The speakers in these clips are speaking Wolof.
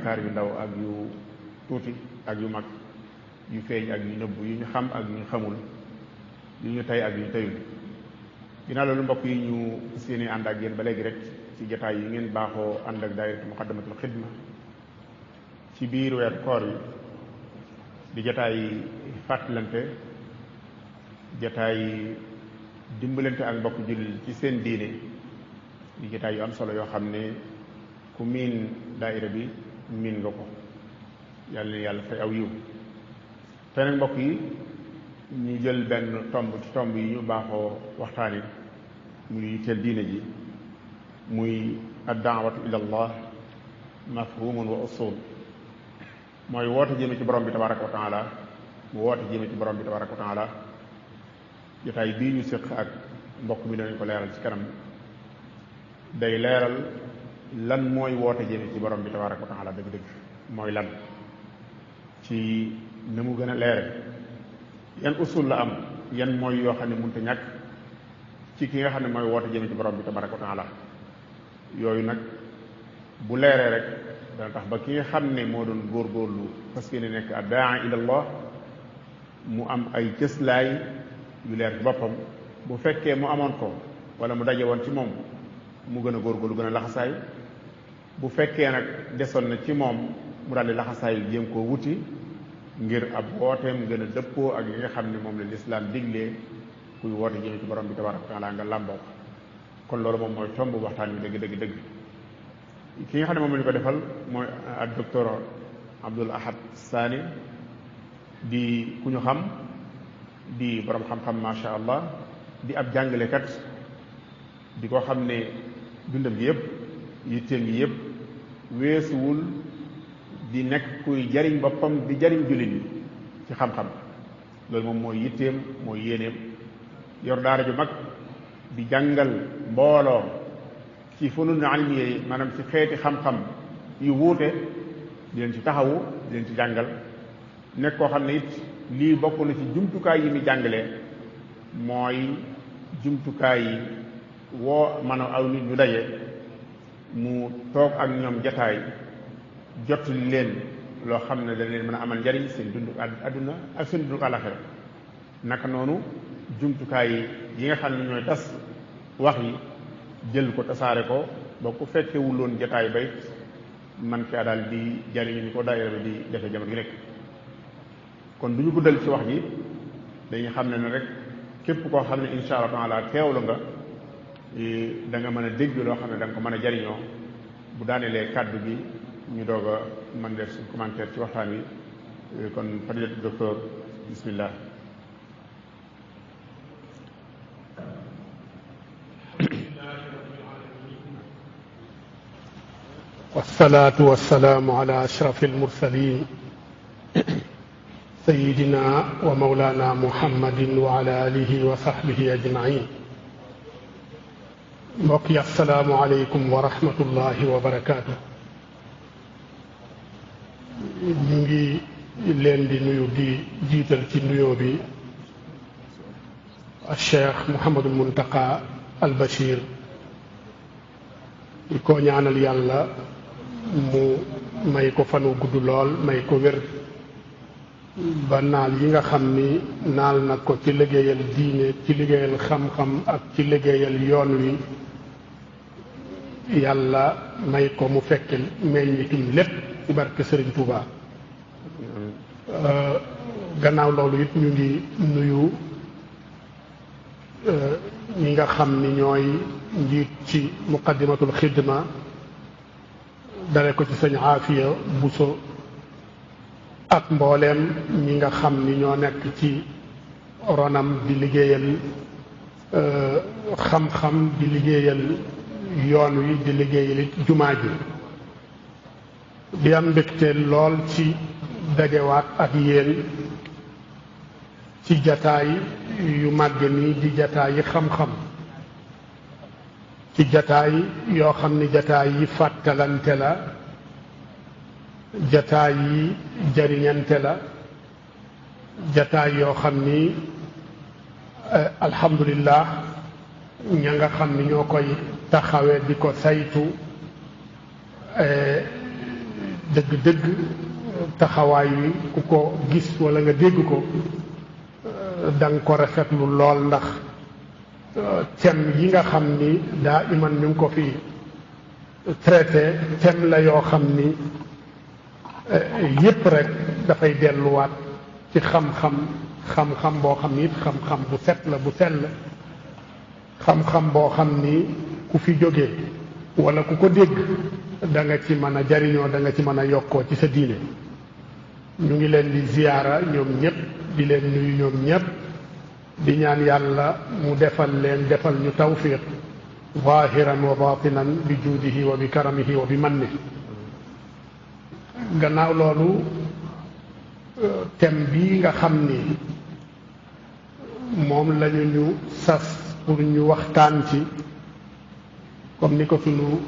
bàkkaar yu ndaw ak yu tuuti ak yu mag, yu feeñ ak yu nëbb, yu ñu xam ak yu ñu xamul, yu ñu tey ak yu ñu teyul. ginnaaw loolu mbokk yi ñu seeni ànd ak yéen ba léegi rek ci jotaay yi ngeen baaxoo ànd ak daayiratu muqaddamatul xidma ci biir weer koor yi di jotaay fàttalante, jotaay dimbalante ak mbokk jullit ci seen diine, di jotaay yu am solo yoo xam ne ku miin daayira bi miin nga ko. yàlla na yàlla fay aw yiw. te nag mbokk yi ñu jël benn tomb ci tomb yi ñu baaxoo waxtaani muy yitteel diine ji, muy ad-daawatu ila allah mafhumun wa usul, mooy woote jëme ci borom bi tabaraka wa taala, mu woote jëme ci borom bi tabaraka wa taala. jotaay bii ñu séq ak mbokk mi danañ ko leeral ci kanam, day leeral lan mooy woote jëme ci borom bi tabaraka wa taala dëgg-dëgg mooy lan, ci na mu gën a leere yan usul la am, yan mooy yoo xam ne mënut a ñàkk ci ki nga xam ne mooy woote jëme ci borom bi tabaraka wa taala. yooyu nag bu leeree rek dana tax ba ki nga xam ne moo doon góorgóorlu parce que ne nekk ad-daa'i ila Allah mu am ay cëslaay yu leer ci boppam. bu fekkee mu amoon ko wala mu daje woon ci moom mu gën a góorgóorlu gën a laxasaay. bu fekkee nag desoon na ci moom mu daal di laxasaay jéem koo wuti ngir ab wooteem gën a dëppoo ak yi nga xam ne moom la lislaam diglee kuy woote jëme ci borom bi tabaraka wa taala nga làmboo ko. kon loolu moom mooy tomb waxtaan bi dëgg ki nga xam ne moom la ñu ko defal mooy ak docteur Abdul Ahad Sani, di ku ñu xam, di borom xam-xam macha allah, di ab jàngalekat, di ko xam ne dundam gi yëpp yitteem gi yëpp weesuwul di nekk kuy jariñ boppam di jariñ jullit yi ci xam-xam. loolu moom mooy yitteem, mooy yéeneem. yor daara ju mag di jàngal mbooloo ci funun almiya yi, maanaam ci xeeti xam-xam yu wuute, di leen ci taxawu, di leen ci jàngal. nekk koo xam ne it lii bokk na ci jumtukaay yi muy jàngalee, mooy jumtukaay yi woo maanaam aw nit ñu daje mu toog ak ñoom jataay jot leen loo xam ne dañ leen mën a amal njariñ seen dundu àdduna ak seen dundu àllaxira. naka noonu jumtukaay yi nga xam ne ñooy tas wax yi jël ko tasaare ko ba ku fekkewuloon jataay bay man caa daal di jariñu ni ko daayira bi di defe jamono gi nekk. kon du ñu guddal ci wax ji, dañuy xam ne rek képp koo xam ne insha allah taala teewlu nga da nga mën a dégg loo xam ne da nga ko mën a jariñoo. bu daanelee kàddu gi ñu doog a mën def suñ commentaire ci waxtaan wi. kon fadilatu docteur bismillah. wasalaatu wasalaamu ala ashraf almursalin sayidina wa maulana muhammadin wa ala alihi wa sahbihi ajmain. mbokk yi asalaamu aleykum wa rahmatullahi wa barakaatu. ñu ngi leen di nuyu, di jiital ci nuyoo bi Cheikh Mouhamadul Muntaqa al Bachir, di ko ñaanal yàlla mu may ko fanu gudd lool, may ko wér ba naal yi nga xam ni naal na ko ci liggéeyal diine, ci liggéeyal xam-xam ak ci liggéeyal yoon wi, yàlla may ko mu fekk meññitum lépp ci barke Sëriñ Tuuba. gannaaw loolu it ñu ngi nuyu ñi nga xam ni ñooy njiit ci muqaddimatul xidma, dale ko ci sëñ Aafiya Buso ak mbooleem ñi nga xam ni ñoo nekk ci ronam di liggéeyal xam-xam, di liggéeyal yoon wi, di liggéeyal it jumaa ji. di am mbégte lool ci dajewaat ak yéen ci jataay yu màgg nii di jataay yi xam-xam, ci jataay yoo xam ni jataay yi fàttalante la, jataay yi jariñante la, jataay yoo xam ni alhamdulillah ña nga xam ni ñoo koy taxawee di ko saytu dëgg-dëgg taxawaay wi ku ko gis wala nga dégg ko da nga ko rafetlu lool, ndax thème yi nga xam ni daa iman ñu ngi ko fi traité thème la yoo xam ni yépp rek dafay delluwaat ci xam-xam boo xam ni it xam-xam bu set la bu sell, xam-xam boo xam ni ku fi jóge wala ku ko dégg da nga ci mën a jariñoo, da nga ci mën a yokkoo ci sa diine. ñu ngi leen di ziyaara ñoom ñëpp, di leen nuyu ñoom ñëpp, di ñaan yàlla mu defal ñu tawfiq zahiran wa batinan bi juudihi wa bi karamihi wa bi manni. gannaaw loolu thème bii nga xam ni moom lañu ñu sas pour ñu waxtaan ci, comme ni ko sunu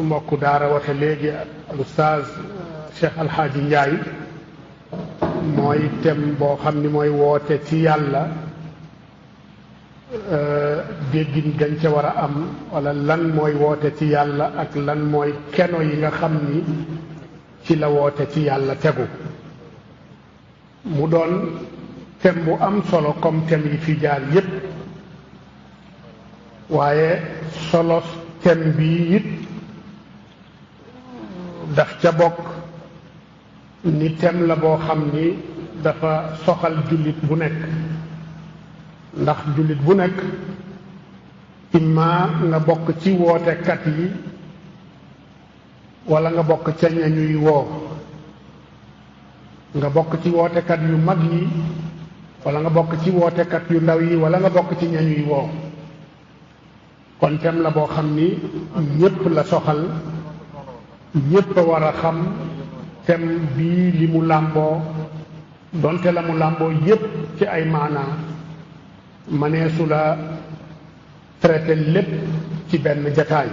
mbokku daara waxe léegi al ustaaz Cheikh Alxaaji Njaay, mooy thème boo xam ni mooy woote ci yàlla, déggin gañ ca war a am, wala lan mooy woote ci yàlla ak lan mooy keno yi nga xam ni ci la woote ci yàlla tegu. mu doon thème bu am solo comme thème yi fi jaar yépp, waaye solo thème bi it daf ca bokk ni thème la boo xam ni dafa soxal jullit bu nekk, ndax jullit bu nekk imma nga bokk ci wootekat yi wala nga bokk ca ña ñuy woo, nga bokk ci wootekat yu mag yi wala nga bokk ci wootekat yu ndaw yi wala nga bokk ci ña ñuy woo. kon thème la boo xam ni ñépp la soxal, ñépp a war a xam thème bii li mu làmboo, donte la mu làmboo yépp ci ay maanaa maneesu la traité lépp ci benn jataay,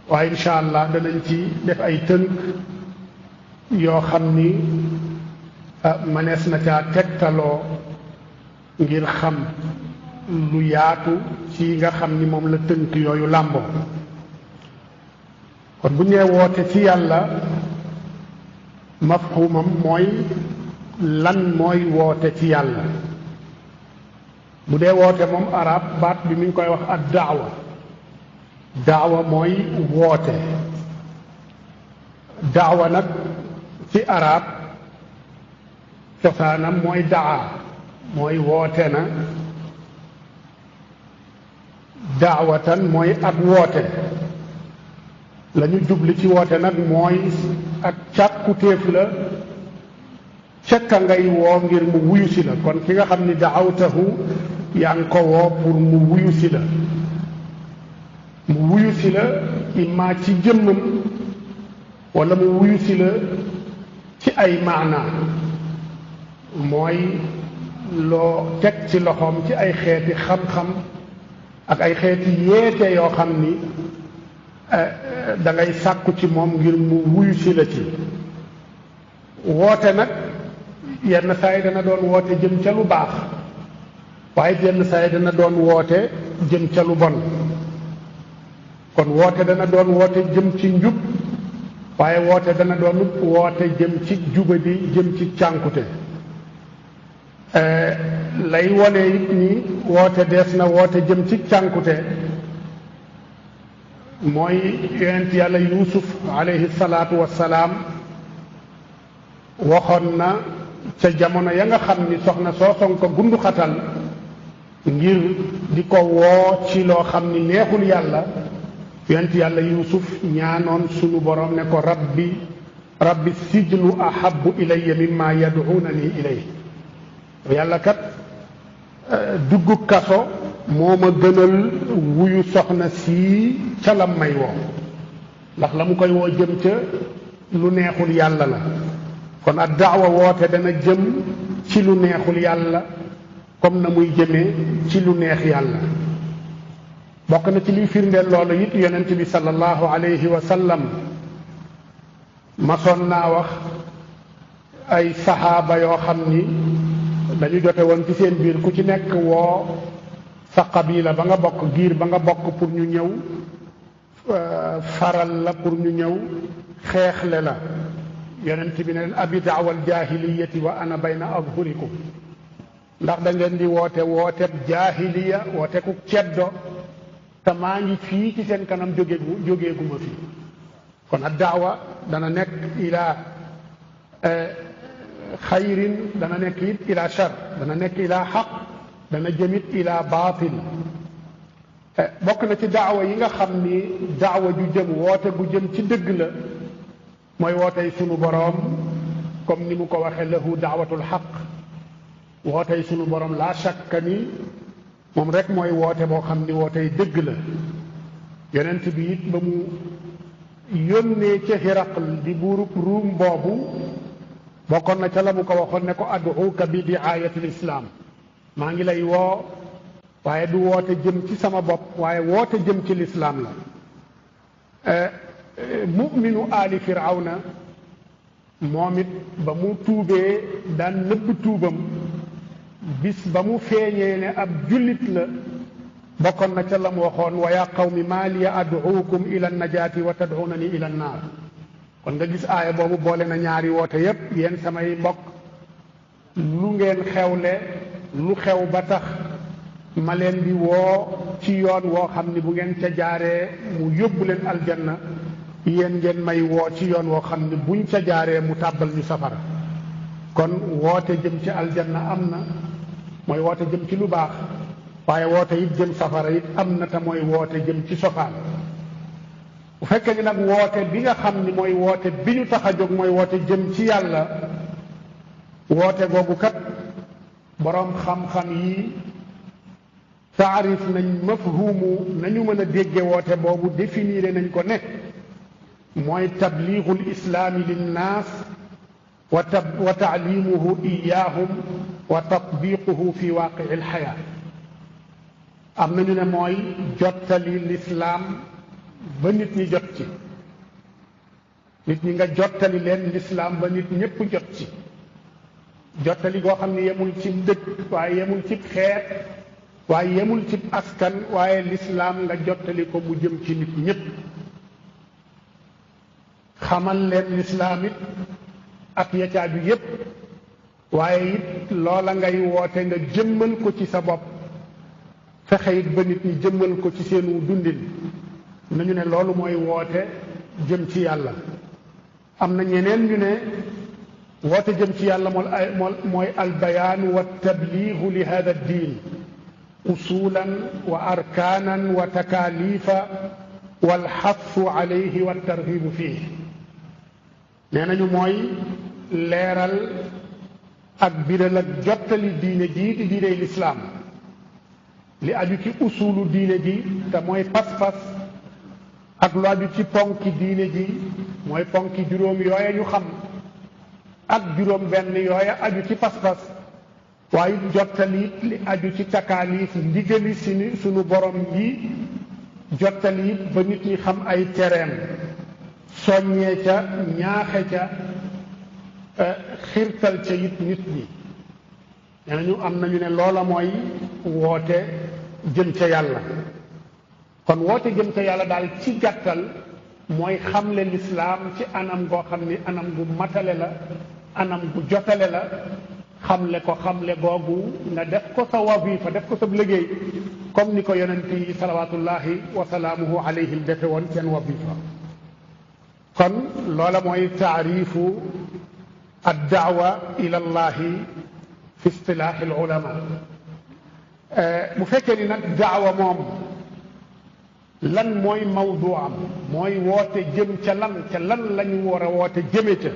waaye incha allah danañ ci def ay tënk yoo xam ni manees na caa tegtaloo ngir xam lu yaatu ci nga xam ni moom la tënk yooyu làmboo. kon bu ñee woote ci yàlla, mafhumam mooy lan mooy woote ci yàlla. bu dee woote moom arab baat bi mi ngi koy wax ad daawa. daawa mooy woote. daawa nag ci arab cosaanam mooy daa, mooy woote na. daawatan mooy ak woote. la ñu jubli ci woote nag mooy ak càkkutéef la ca ngay woo ngir mu wuyu si la. kon ki nga xam ni daawtahu yaa ngi ko woo pour mu wuyu si la. mu wuyu si la imma ci jëmmam wala mu wuyu si la ci ay maanaa, mooy loo teg ci loxoom ci ay xeeti xam-xam ak ay xeeti yeete yoo xam ni da ngay sàkku ci moom ngir mu wuyu si la ci. woote nag yenn saa yi dana doon woote jëm ca lu baax, waaye yenn saa yi dana doon woote jëm ca lu bon. kon woote dana doon woote jëm ci njub, waaye woote dana doon woote jëm ci jubadi, jëm ci cànkute. lay wone it ni woote dees na woote jëm ci cànkute mooy yonent yàlla Yuusuf alayhi salaatu wassalaam waxoon na ca jamono ya nga xam ni soxna sooson ko gundu xatal ngir di ko woo ci loo xam ni neexul yàlla. yonent yàlla Yuusuf ñaanoon sunu borom ne ko rabbi sijnu ahabbu ilayya mimma yad'unani ilayhi. yàlla kat dugg kaso moo ma gënal wuyu soxna sii ca lam may woo, ndax la mu koy woo jëm ca lu neexul yàlla la. kon ak daawa woote dana jëm ci lu neexul yàlla comme na muy jëmee ci lu neex yàlla. bokk na ci liy firndeel loolu it yonent bi sallallahu alayhi wa sallam masoon naa wax ay saxaaba yoo xam ni dañu jote woon ci seen biir ku ci nekk woo sa qabila ba nga bokk, giir ba nga bokk pour ñu ñëw faral la, pour ñu ñëw xeexle la yonent bi ne leen abi daawal jaahiliyati wa ana bayna adhurikum ndax da ngeen di woote wooteb jaahiliya woote ku ceddo te maa ngi fii ci seen kanam jógeeguma fi kon ad daawa dana nekk ila xayrin dana nekk it ila char dana nekk ila xaq dana jëmit ila baatil bokk na ci daawa yi nga xam ni daawa ju jëm woote bu jëm ci dëgg la mooy wootey sunu boroom comme ni mu ko waxee lahu daawatul xaq wootey sunu boroom laa shakka ni moom rek mooy woote boo xam ni wootey dëgg la yonent bi it ba mu yónnee ca Hiraql di buurub Ruum boobu bokkoon na ca la mu ko waxoon ne ko ad'uuka bi diaayatil islaam maa ngi lay woo waaye du woote jëm ci sama bopp waaye woote jëm ci lislaam la mu'minu aali firawna moom it ba mu tuubee daan nëbb tuubam bis ba mu feeñee ne ab jullit la bokkoon na ca la mu waxoon wa yaa qawmi maa liya ad'uukum ila najaati wa tad'uunani ila naar kon nga gis aaya boobu boole na ñaari woote yépp yéen samay mbokk lu ngeen xewle lu xew ba tax ma leen di woo ci yoon woo xam ni bu ngeen ca jaaree mu yóbbu leen aljanna yéen ngeen may woo ci yoon woo xam ni buñ ca jaaree mu tàbbal ñu safara kon woote jëm ci aljanna am na mooy woote jëm ci lu baax waaye woote it jëm safara it am na te mooy woote jëm ci sofaan bu fekkee ni nag woote bi nga xam ni mooy woote bi ñu tax a jóg mooy woote jëm ci yàlla woote googu kat boroom xam-xam yi taarif nañ mafhumu nañu mën a dégge woote boobu définir nañ ko ne mooy tabliigul islaami linnaas wa taalimuhu iyaahum wa tatbiquhu fi waaqii alxayaa am nañu ne mooy jottali lislaam ba nit ñi jot ci nit ñi nga jottali leen lislaam ba nit ñépp jot ci jottali goo xam ne yemul ci dëkk waaye yemul ci xeet waaye yemul ci askan waaye lislaam nga jottali ko mu jëm ci nit ñépp xamal leen lislaam it ak yacaaju yépp waaye it loola ngay woote nga jëmmal ko ci sa bopp fexe it ba nit ñi jëmmal ko ci seenu dundin nañu ne loolu mooy woote jëm ci yàlla am na ñeneen ñu ne woote jëm ci yàlla mooy albayaan wa tabliigu li hada diin usulan wa arkaanan wa takaalifa walxafu alayhi wa tarhibu fii nee nañu mooy leeral ak biral ak jottali diine jii di diiney lislaam li aju ci usulu diine ji te mooy pas-pas ak lu aju ci ponki diine ji mooy ponki juróom yooya ñu xam ak juróom benn yooya aju ci pas-pas waaye jottali li aju ci takaalif ndigali sunu borom yi jottali it ba nit ñi xam ay tereem soññee ca ñaaxe ca xirtal ca it nit ñi nee nañu am nañu ne loola mooy woote jëm ca yàlla kon woote jëm ca yàlla daal ci gàttal mooy xamle lislaam ci anam goo xam ni anam gu matale la anam gu jotale la xamle ko xamle googu nga def ko sa wazifa def ko sa liggéey comme ni ko yonent yi salawaatullahi wa salaamuhu alayhim defe woon seen wazifa kon loola mooy taarifu addaawa ila llahi fi istilaahi al ulama bu fekkee ni nag daawa moom lan mooy mawdu am mooy woote jëm ca lan la ñu war a woote jëme ca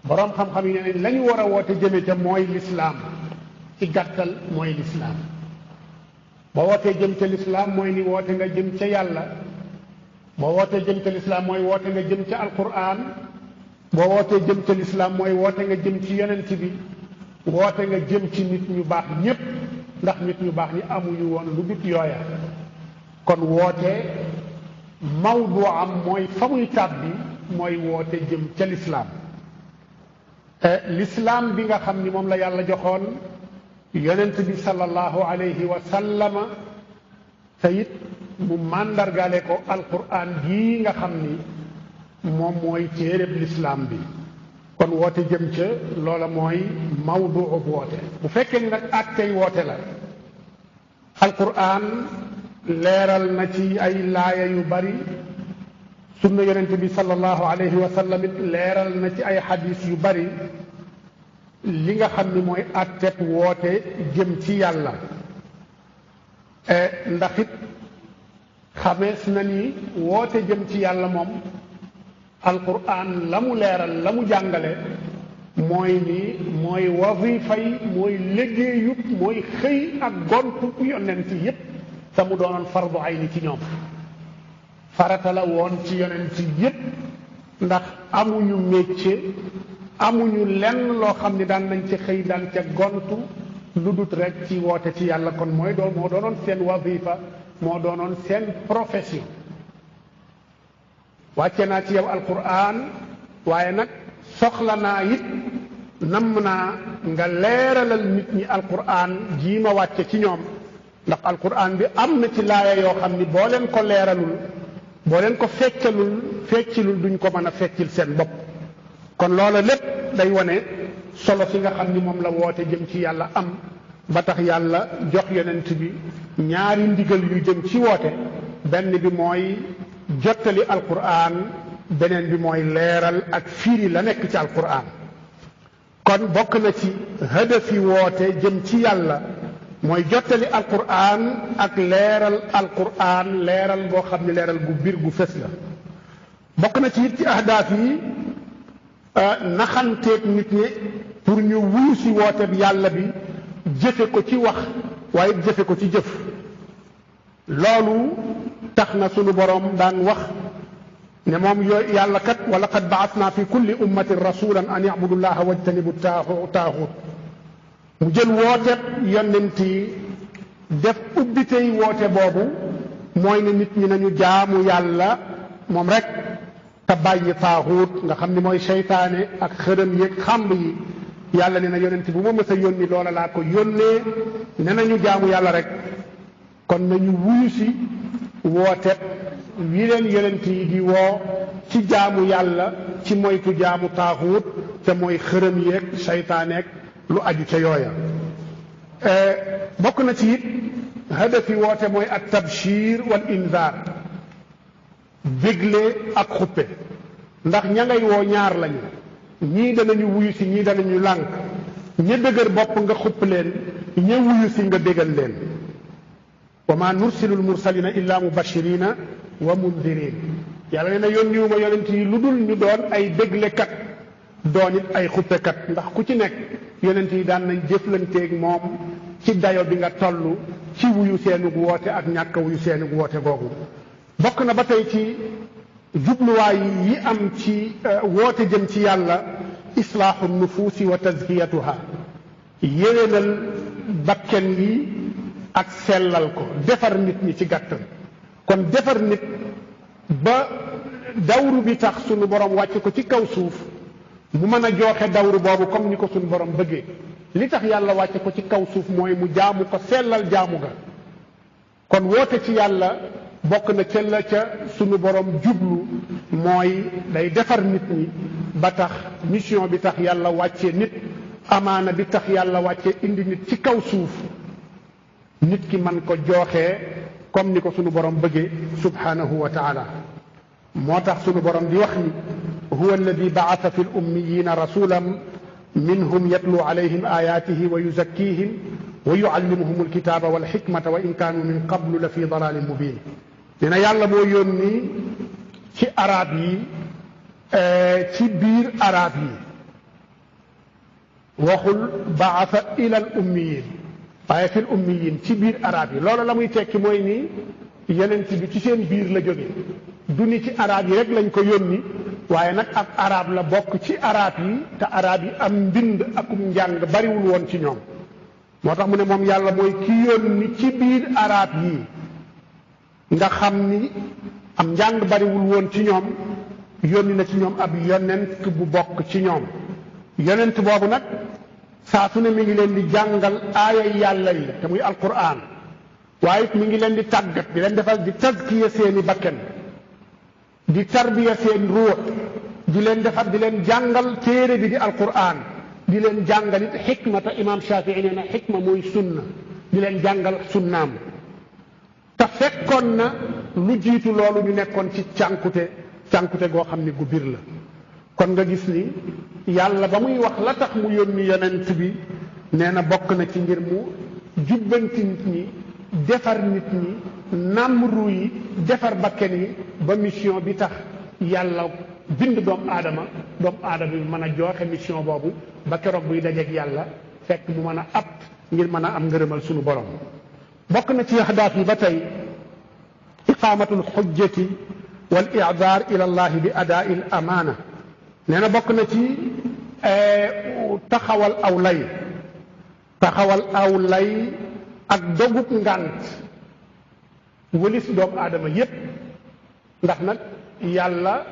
boroom xam-xam yi ne la ñu war a woote jëme ca mooy lislaam ci gàttal mooy lislaam boo wootee jëm ca lislaam mooy ni woote nga jëm ca yàlla boo wootee jëm ca lislaam mooy woote nga jëm ca alquran boo wootee jëm ca lislaam mooy woote nga jëm ci yonent bi woote nga jëm ci nit ñu baax ñépp ndax nit ñu baax ñi amuñu woon lu dut yooya kon woote mawdu am mooy fa muy tàbbi mooy woote jëm ca lislaam lislaam bi nga xam ni moom la yàlla joxoon yonent bi sallallahu alayhi wa sallama te it mu màndargaale ko alquran gii nga xam ni moom mooy téereb lislaam bi kon woote jëm ca loola mooy mawduu woote bu fekkee ni nag attey woote la alquran leeral na ci ay laaya yu bari sunna yonente bi sallallahu alayhi wa sallam it leeral na ci ay xadis yu bari li nga xam ni mooy atteb woote jëm ci yàlla ndax it xamees na ni woote jëm ci yàlla moom alquran la mu leeral la mu jàngale mooy ni mooy wazifa yi mooy liggéeyub mooy xëy ak gontu yonent yépp te mu doonoon fardu ayni ci ñoom farata la woon ci yonent yépp ndax amuñu métier amuñu lenn loo xam ni daan nañ ci xëy daan ca gontu lu dut rek ci woote ci yàlla kon moo doonoon seen wazifa moo doonoon seen profession wàcce naa ci yow alquran waaye nag soxla naa it namm naa nga leeralal nit ñi alquran jii ma wàcce ci ñoom ndax alquran bi am na ci laaya yoo xam ni boo leen ko leeralul boo leen ko feccilul duñ ko mën a feccil seen bopp kon loola lépp day wone solo si nga xam ni moom la woote jëm ci yàlla am ba tax yàlla jox yonent bi ñaari ndigal yu jëm ci woote benn bi mooy jottali alquran beneen bi mooy leeral ak firi la nekk ci alquran kon bokk na ci hadafi woote jëm ci yàlla mooy jottali alquran ak leeral alquran leeral boo xam ne leeral gu biir gu fës la bokk na ci it ci ahdaaf yi naxanteeg nit ñi pour ñu wuyu si woote bi yàlla bi jëfe ko ci wax waaye jëfe ko ci jëf loolu tax na sunu boroom daan wax ne moom yooyu yàlla kat wa laqad ba'athna fi kulli ummatin rasulan an ya'budu llaha wajtanibu taaxut mu jël woote yonent yi def ubbitey woote boobu mooy ne nit ñi nañu jaamu yàlla moom rek te bàyyi taaxut nga xam ni mooy seytaane ak xërëm yeeg xàmb yi yàlla ne na yonent bu ma mës a yónni loola laa ko yónnee ne nañu jaamu yàlla rek kon nañu wuyu si woote wi leen yonent yi di woo ci jaamu yàlla ci moytu jaamu taaxut te mooy xërëm yeeg seytaaneeg lu aju ca yooya bokk na ci it hadafi woote mooy at tabshir wal inzaar bégle ak xuppe ndax ña ngay woo ñaar lañu ñii danañu wuyu si ñii danañu lànk ña dëgër bopp nga xupp leen ña wuyu si nga bégal leen wa ma nursilu lmursalina illa mubashirina wa mundirin yàlla nee na yónniwuma yonent yi lu dul ñu doon ay béglekat doon it ay xuppekat ndax ku ci nekk yonent yi daan nañ jëflanteeg moom ci dayo bi nga toll ci wuyu seenug woote ak ñàkk wuyu seenug woote googu bokk na ba tey ci jubluwaay yi am ci woote jëm ci yàlla islaahu nufuusi wa tazkiyatuha yéwénal bakken yi ak sellal ko defar nit ñi ci gàttal kon defar nit ba dawru bi tax sunu borom wàcc ko ci kaw suuf mu mën a jooxe dawru boobu comme ni ko sunu borom bëggee li tax yàlla wàcc ko ci kaw suuf mooy mu jaamu ko sellal jaamu ga kon woote ci yàlla bokk na ca la ca sunu borom jublu mooy day defar nit ñi ba tax mission bi tax yàlla wàccee nit amaana bi tax yàlla wàccee indi nit ci kaw suuf nit ki man ko jooxee comme ni ko sunu borom bëggee subhanahu wa taala moo tax sunu borom di wax ni huwa alladi ba'atha fi l-ummiyina rasulan minhum yatlu alayhim ayatihi wa yuzakkihim wa yuallimuhum alkitaba walxikmata wa in kaanu min qablu la fi dalalin mubin dina yàlla moo yónni ci arab yi ci biir arab yi waxul baasa ila al ummiyin waaye fil ummiyin ci biir arab yi loolu la muy tekki mooy ni yonent bi ci seen biir la jóge du ni ci arab yi rek lañ ko yónni waaye nag ab arab la bokk ci arab yi te arab yi am mbind akum njàng bariwul woon ci ñoom moo tax mu ne moom yàlla mooy ki yónni ci biir arab yi nga xam ni am njàng bariwul woon ci ñoom yónni na ci ñoom ab yonent bu bokk ci ñoom yonent boobu nag saa su ne mi ngi leen di jàngal aaya yàlla yi te muy alquran waaye it mi ngi leen di tàggat di leen defal di tazkiya seeni bakken di tarbiya seen ruux di leen defar di leen jàngal téere bi di alquran di leen jàngal it xikma te imaam Shafii nee na xikma mooy sunna di leen jàngal sunnaam te fekkoon na lu jiitu loolu ñu nekkoon ci cànkute goo xam ni gu bir la kon nga gis ni yàlla ba muy wax la tax mu yónni yonent bi nee na bokk na ci ngir mu jubbanti nit ñi defar nit ñi nàmm ru yi defar bakken yi ba mission bi tax yàlla bind doomu aadama bi mën a joxe mission boobu ba keroog buy dajeek yàlla fekk mu mën a apt ngir mën a am ngërëmal sunu borom bokk na ci ahdaaf yi ba tey iqaamatul xujjati wal i'daar ila allah bi adaa'i al amaana nee na bokk na ci taxawal aw lay ak dogub ngànt wëlis doomu aadama yépp ndax nag yàlla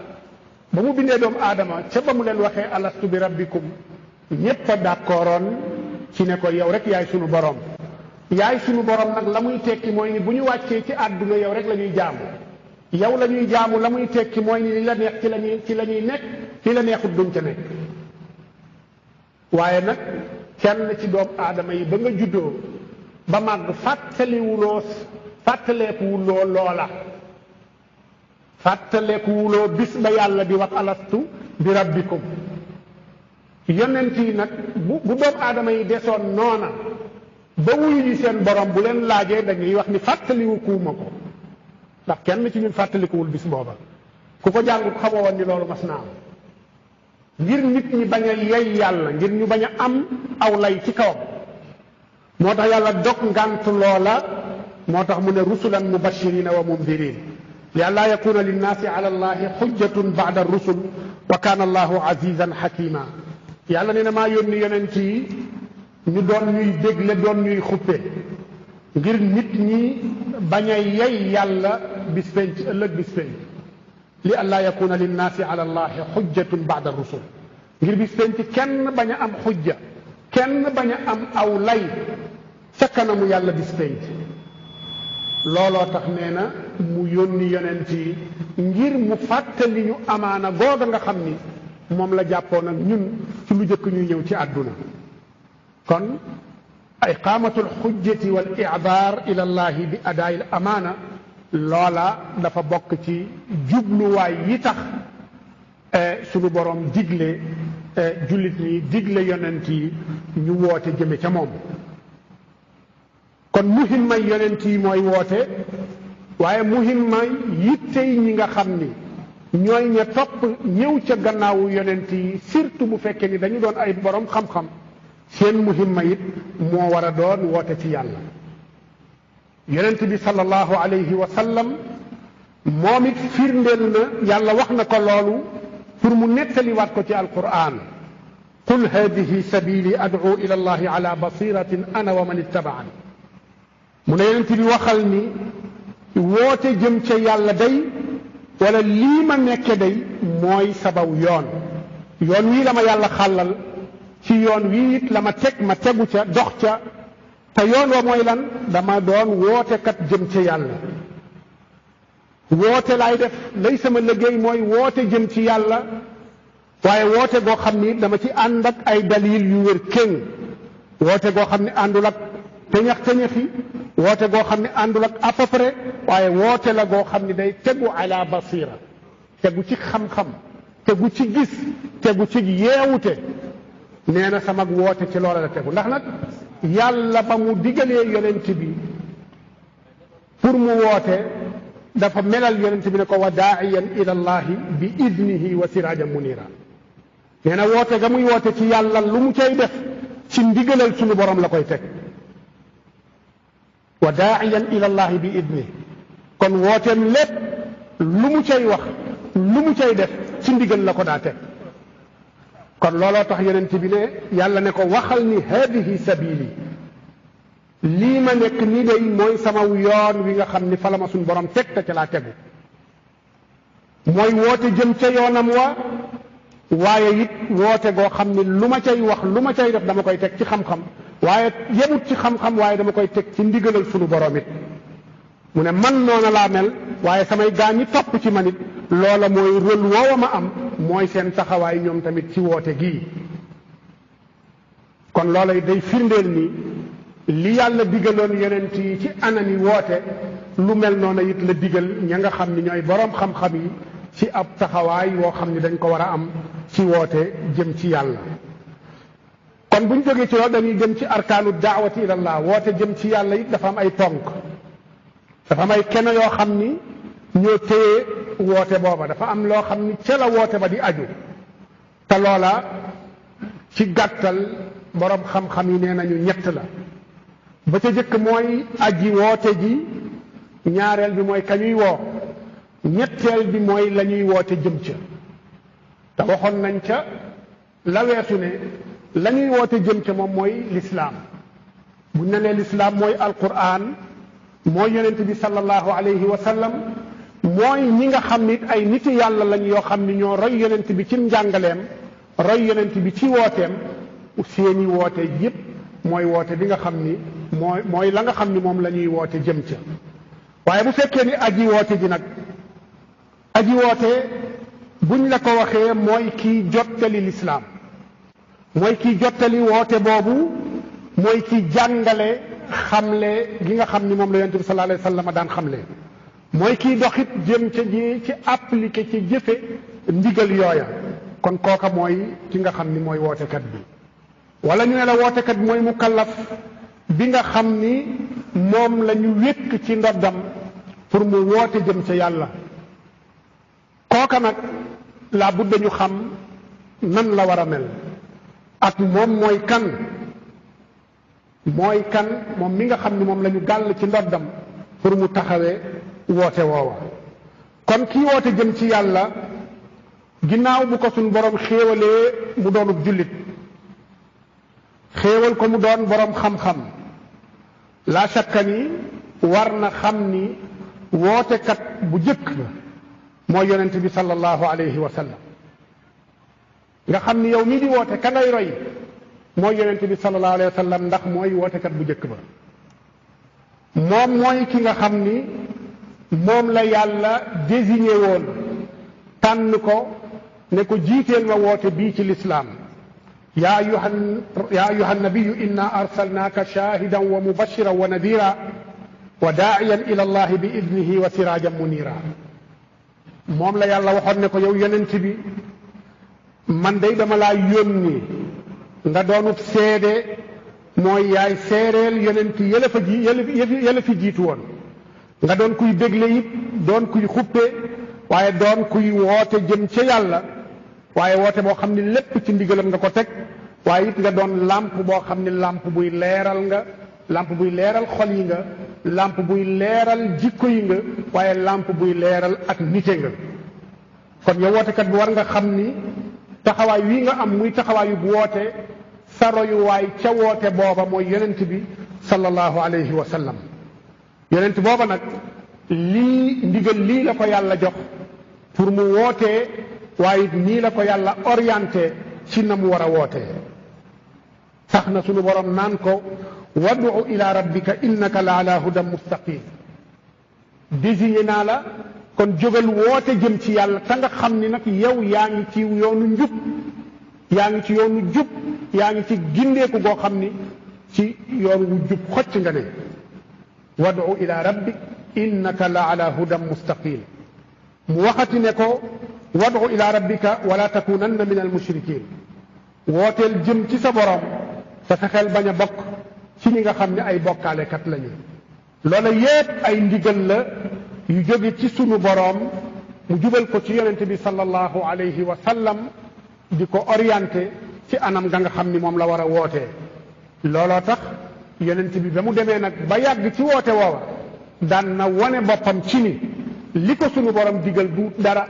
ba mu bindee doomu aadama ca ba mu leen waxee alastu bi rabbikum ñépp a d'accordoon ci ne ko yow rek yaay sunu borom nag la muy tekki mooy ni bu ñu wàccee ci àdduna yow rek la ñuy jaamu yow la ñuy jaamu la muy tekki mooy ni li la neex ci la ñuy nekk li la neexut duñ ca nekk waaye nag kenn ci doomu aadama yi ba nga juddoo ba màgg fàttalekuwuloo bis ba yàlla di wax alastu bi rabbikum yonent yi nag bu doomu aadama yi desoon noona ba wuyu ji seen borom bu leen laajee dañuy wax ni fàttalikuwuma ko ndax kenn ci ñun fàttalikuwul bis booba ku ko jàngut xamoo woon ni loolu mas naa am ngir nit ñi bañ a yey yàlla ngir ñu bañ a am aw lay ci kawam moo tax yàlla dog ngànt loola moo tax mu ne rusulan mubashirina wa mundirin li allaa yakuna linnaasi ala allahi xujjatun ba'da rusul wa kaana allahu azizan xakima yàlla nee na maa yónni yonent yi ñu doon ñuy dégle doon ñuy xuppe ngir nit ñi bañ a yey yàlla bis penc ëllëg bis penc li allaa yakuna linnaasi ala allahi xujjatun ba'da rusul ngir bis penc kenn bañ a am xujja kenn bañ a am aw lay ca kanamu yàlla bis penc looloo tax nee na mu yónni yonent yi ngir mu fàttali ñu amaana googa nga xam ni moom la jàppoon ak ñun ci lu jëkk ñuy ñëw ci àdduna kon iqaamatul xujjati wal i'daar ila llahi bi adaa'il amaana loola dafa bokk ci jubluwaay yi tax sunu borom digle jullit ñi digle yonent yi ñu woote jëme ca moom kon muhimmay yonent yi mooy woote waaye muhimmay yittey ñi nga xam ni ñooy ña topp ñëw ca gannaawu yonent yi surtout bu fekkee ni dañu doon ay borom xam-xam seen muhimma it moo war a doon woote ci yàlla yonent bi sallallahu alayhi wa sallam moom it firndeel na yàlla wax na ko loolu pour mu nettaliwaat ko ci alquran qul hadihi sabili ad'u ila allahi ala basiratin ana wa man ittabaani mu ne yonent bi waxal ni woote jëm ca yàlla day wala lii ma nekke day mooy sabaw yoon wii la ma yàlla xàllal ci yoon wii it la ma tegu ca dox ca te yoon wa mooy lan dama doon wootekat jëm ca yàlla woote laay def lay sama liggéey mooy woote jëm ci yàlla waaye woote goo xam ni dama ci ànd ak ay dalil yu wér kéng woote goo xam ni àndul ak teñax-teñaxi woote goo xam ne àndul ak à peu près waaye woote la goo xam ne day tegu ala basira tegu ci xam-xam tegu ci gis tegu ci yeewute nee na sama woote ci loola la tegu ndax nag yàlla ba mu digalee yonent bi pour mu woote dafa melal yonent bi ne ko wa daa'iyan ila allahi bi idnihi wa sirajan munira nee na woote ga muy woote ci yàlla lu mu cay def ci ndigalal suñu borom la koy teg wa daa'iyan ila allahi bi idnihi kon wooteem lépp lu mu cay wax lu mu cay def ci ndigal la ko daa teg kon looloo tax yonent bi ne yàlla ne ko waxal ni hadihi sabili lii ma nekk nii day mooy sama yoon wi nga xam ni fa la ma suñ borom teg te ca laa tegu mooy woote jëm ca yoonam wa waaye it woote goo xam ni lu ma cay wax lu ma cay def dama koy teg ci xam-xam waaye yemut ci xam-xam waaye dama koy teg ci ndigalal sunu borom it mu ne man noona laa mel waaye samay gaa ñi topp ci man it loola mooy rôle woowa ma am mooy seen taxawaay ñoom tamit ci woote gii. kon loola day firndeel ni li yàlla digaloon yonent yi ci anami woote lu mel noonu it la digal ña nga xam ni ñooy boroom xam-xam yi ci ab taxawaay woo xam ni dañ ko war a am ci woote jëm ci yàlla. kon bu ñu jógee ci loolu dañuy jëm ci arkaanu daawati ilallah woote jëm ci yàlla it dafa am ay ponk, dafa am ay kenn yoo xam ni ñoo téye woote booba, dafa am loo xam ni ca la woote ba di aju. te loola ci gàttal boroom xam-xam yi nee nañu ñett la. ba ca jëkk mooy aji woote ji, ñaareel bi mooy kañuy woo, ñetteel bi mooy la ñuy woote jëm ca. te waxoon nañ ca la weesu ne la ñuy woote jëm ca moom mooy lislaam. buñ ne nee lislaam mooy alquran, mooy yonent bi sallallahu alayhi wa sallam, mooy ñi nga xam nit ay niti yàlla lañ yoo xam ni ñoo roy yonent bi ci njàngaleem, roy yonent bi ci wooteem. seeni woote yépp mooy woote bi nga xam ni mooy la nga xam ni moom la ñuy woote jëm ca. waaye bu fekkee ni aji woote ji nag, aji woote buñ la ko waxee mooy kiy jottali lislaam, mooy kiy jottali woote boobu, mooy kiy jàngale xamle gi nga xam ni moom la yonent bi sallallahu alayhi wa sallam daan xamle, mooy kiy doxit jëm ca ji ci appliqué ci jëfe ndigal yooya. kon kooka mooy ki nga xam ni mooy wootekat bi. wala ñu ne la wootekat bi mooy mukallaf bi nga xam ni moom la ñu wékk ci ndoddam pour mu woote jëm ca yàlla. kooka nag laa budda ñu xam nan la war a mel ak moom mooy kan, moom mi nga xam ni moom la ñu gàll ci ndoddam pour mu taxawee woote woowa. kon kii woote jëm ci yàlla ginnaaw bu ko suñ boroom xéewalee mu doonub jullit, xéewal ko mu doon boroom xam-xam, laa shakka ni war na xam ni wootekat bu jëkk ba mooy yonent bi sallallahu alayhi wa sallam. nga xam ni yow mii di woote ka ngay roy mooy yonent bi sallallahu alayhi wa sallam, ndax mooy wootekat bu jëkk ba. moom mooy ki nga xam ni moom la yàlla désigné woon tànn ko ne ko jiiteel ma woote bii ci lislaam. yaa ayuha nabiyu inna arsalnaaka shaahidan wa mubashiran wa nadira wa daa'iyan ila allahi bi idnihi wa siraajan munira. moom la yàlla waxoon ne ko yow yonent bi man day dama laa yónni nga doonub seede, mooy yaay seereel yonent yële fi jiitu woon, nga doon kuy bégle it, doon kuy xuppe, waaye doon kuy woote jëm ca yàlla, waaye woote boo xam ne lépp ci ndigalam nga ko teg, waaye it nga doon làmp boo xam ne làmp buy leeral nga, làmp buy leeral xol yi nga, làmp buy leeral jikko yi nga, waaye làmp buy leeral ak nite nga. kon yow wootekat bi war nga xam ni taxawaay wii nga am muy taxawaayu bu woote, sa royuwaay ca woote booba mooy yonent bi sallallahu alayhi wa sallam. yonent booba nag ndigal lii la ko yàlla jox pour mu wootee, waaye nii la ko yàlla orienté ci na mu war a wootee. tax na sunu borom naan ko wad'u ila rabbika innaka la ala hudan mustaqim. désigné naa la kon jógal woote jëm ci yàlla te nga xam ni nag yow yaa ngi ci yoonu njub, yaa ngi ci yoonu jub, yaa ngi ci gindeeku goo xam ni ci yoon wu jub xocc nga ne. wad'u ila rabbik innaka la ala hudan mustaqim. mu waxati ne ko wad'u ila rabbika wala takunanna min al mushrikin. wooteel jëm ci sa borom te fexeel bañ a bokk ci ñi nga xam ne ay bokkaalekat lañu. loola yépp ay ndigal la yu jóge ci sunu boroom mu jubal ko ci yonente bi sallallahu alayhi wa sallam di ko orienté ci anam ga nga xam ni moom la war a wootee. looloo tax yonente bi ba mu demee nag ba yàgg ci woote woowa daan na wone boppam ci ni li ko sunu boroom digal du dara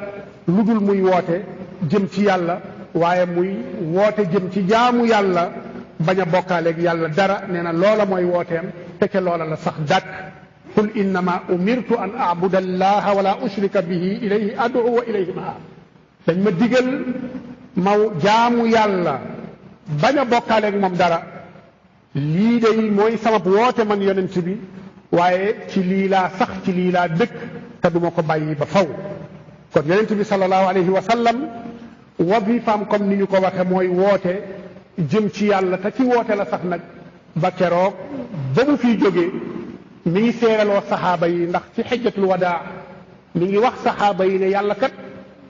lu dul muy woote jëm ci yàlla, waaye muy woote jëm ci jaamu yàlla, bañ a bokkaaleeg yàlla dara. nee na loola mooy wooteem te ca loola la sax dàkk. qul innama umirtu an a'buda allaha wala ushrika bihi ilayhi ad'u wa ilayhi ma'ab. dañ ma digal ma jaamu yàlla bañ a bokkaaleeg moom dara. lii day mooy sabab woote man yonent bi, waaye ci lii laa sax, ci lii laa dëkk te duma ko bàyyi ba faw. kon yonent bi sallallahu alayhi wa sallam wazifaam comme ni ñu ko waxe mooy woote jëm ci yàlla te ci woote la sax nag ba keroog ba mu fiy jógee mi ngi seeraloo saxaaba yi ndax ci xijjatul wadaa mi ngi wax saxaaba yi ne yàlla kat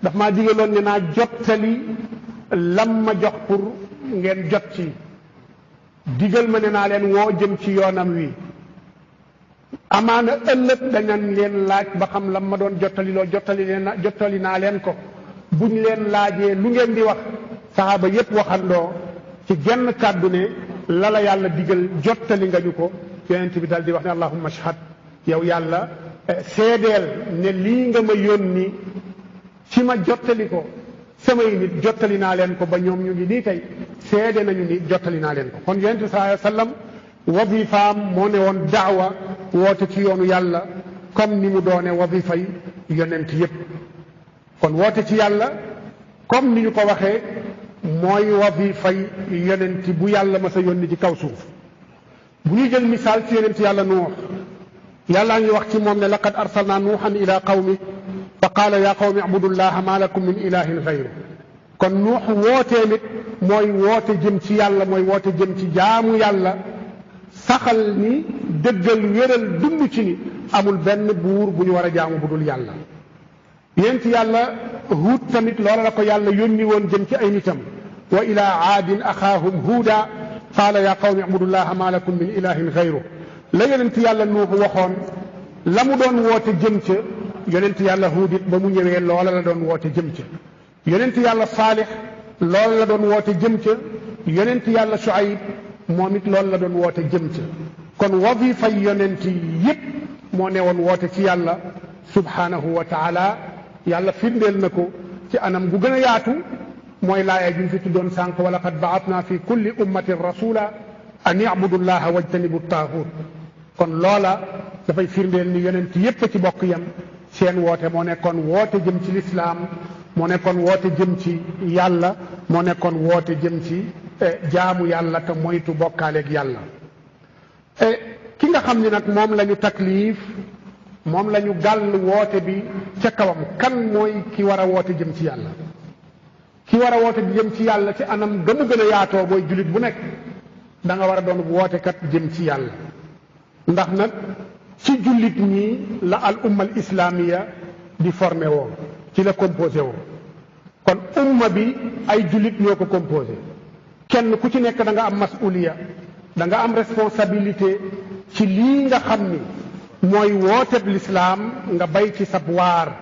daf maa digaloon ne naa jottali lam ma jox pour ngeen jot ci digal ma ne naa leen woo jëm ci yoonam wi amaana ëllëg dañan leen laaj ba xam lam ma doon jottali loo jottali naa leen ko buñ leen laajee lu ngeen di wax saxaaba yépp waxandoo ci genn kàddu ne la yàlla digal jottali nga ñu ko yonent bi dal di wax ne allahumma ashhad yow yàlla seedeel ne lii nga ma yónni ci ma jottali ko samay nit jottali naa leen ko ba ñoom ñu ngi nii tey seede nañu ni jottali naa leen ko kon yonent bi sallallahu alayhi wa sallam wazifaam moo ne woon daawa woote ci yoonu yàlla comme ni mu doone wazifay yonent yépp kon woote ci yàlla comme ni ñu ko waxee mooy wazifay yonent bu yàlla ma sa yónni ci kaw suuf bu ñuy jël misaal ci yonent yàlla nuux yàllaa ngi wax ci moom ne laqad arsalna nuuhan ila qawmi fa qaala ya qawmi abudullaha ma lakum min ilahin gayru kon nuux wootee nit mooy woote jëm ci yàlla mooy woote jëm ci jaamu yàlla saxal ni dëggal wéral dund ci ni amul benn buur bu ñu war a jaamu bu dul yàlla yéen ci yàlla huut tamit loola la ko yàlla yónni woon jëm ci ay nitam wa ila aadin axaahum huuda qaala ya qawmi abudullaha ma lakum min ilahin gayru la yonent yàlla nuux waxoon la mu doon woote jëm ca yonent yàlla huudit ba mu ñëwee loola la doon woote jëm ca yonent yàlla saalix loola la doon woote jëm ca yonent yàlla Shuayb moom it loolu la doon woote jëm ca kon wazifa yonent yépp moo ne woon woote ci yàlla subhanahu wa taala yàlla firndeel na ko ci anam gu gën a yaatu mooy laaya ju fi tuddoon sànq wa laqad ba'athna fi kulli ummatin rasula an i'budu llaha wajtanibu taaxut kon loola dafay firndeel ni yonent yépp ci bokk yam seen woote moo nekkoon woote jëm ci lislaam moo nekkoon woote jëm ci yàlla moo nekkoon woote jëm ci jaamu yàlla te moytu bokkaaleeg yàlla ki nga xam ni nag moom la ñu taklif moom la ñu gàll woote bi ca kawam kan mooy ki war a woote jëm ci yàlla ki war a woote bi jëm ci yàlla ci anam gëmu gën a yaatoo booy jullit bu nekk da nga war a doon wootekat jëm ci yàlla ndax nag ci jullit ñi la al umma al islamiya di formé woo ci la composé woo kon umma bi ay jullit ñoo ko composé kenn ku ci nekk da nga am masuliya da nga am responsabilité ci lii nga xam ni mooy wooteb lislaam nga bay ci sab waar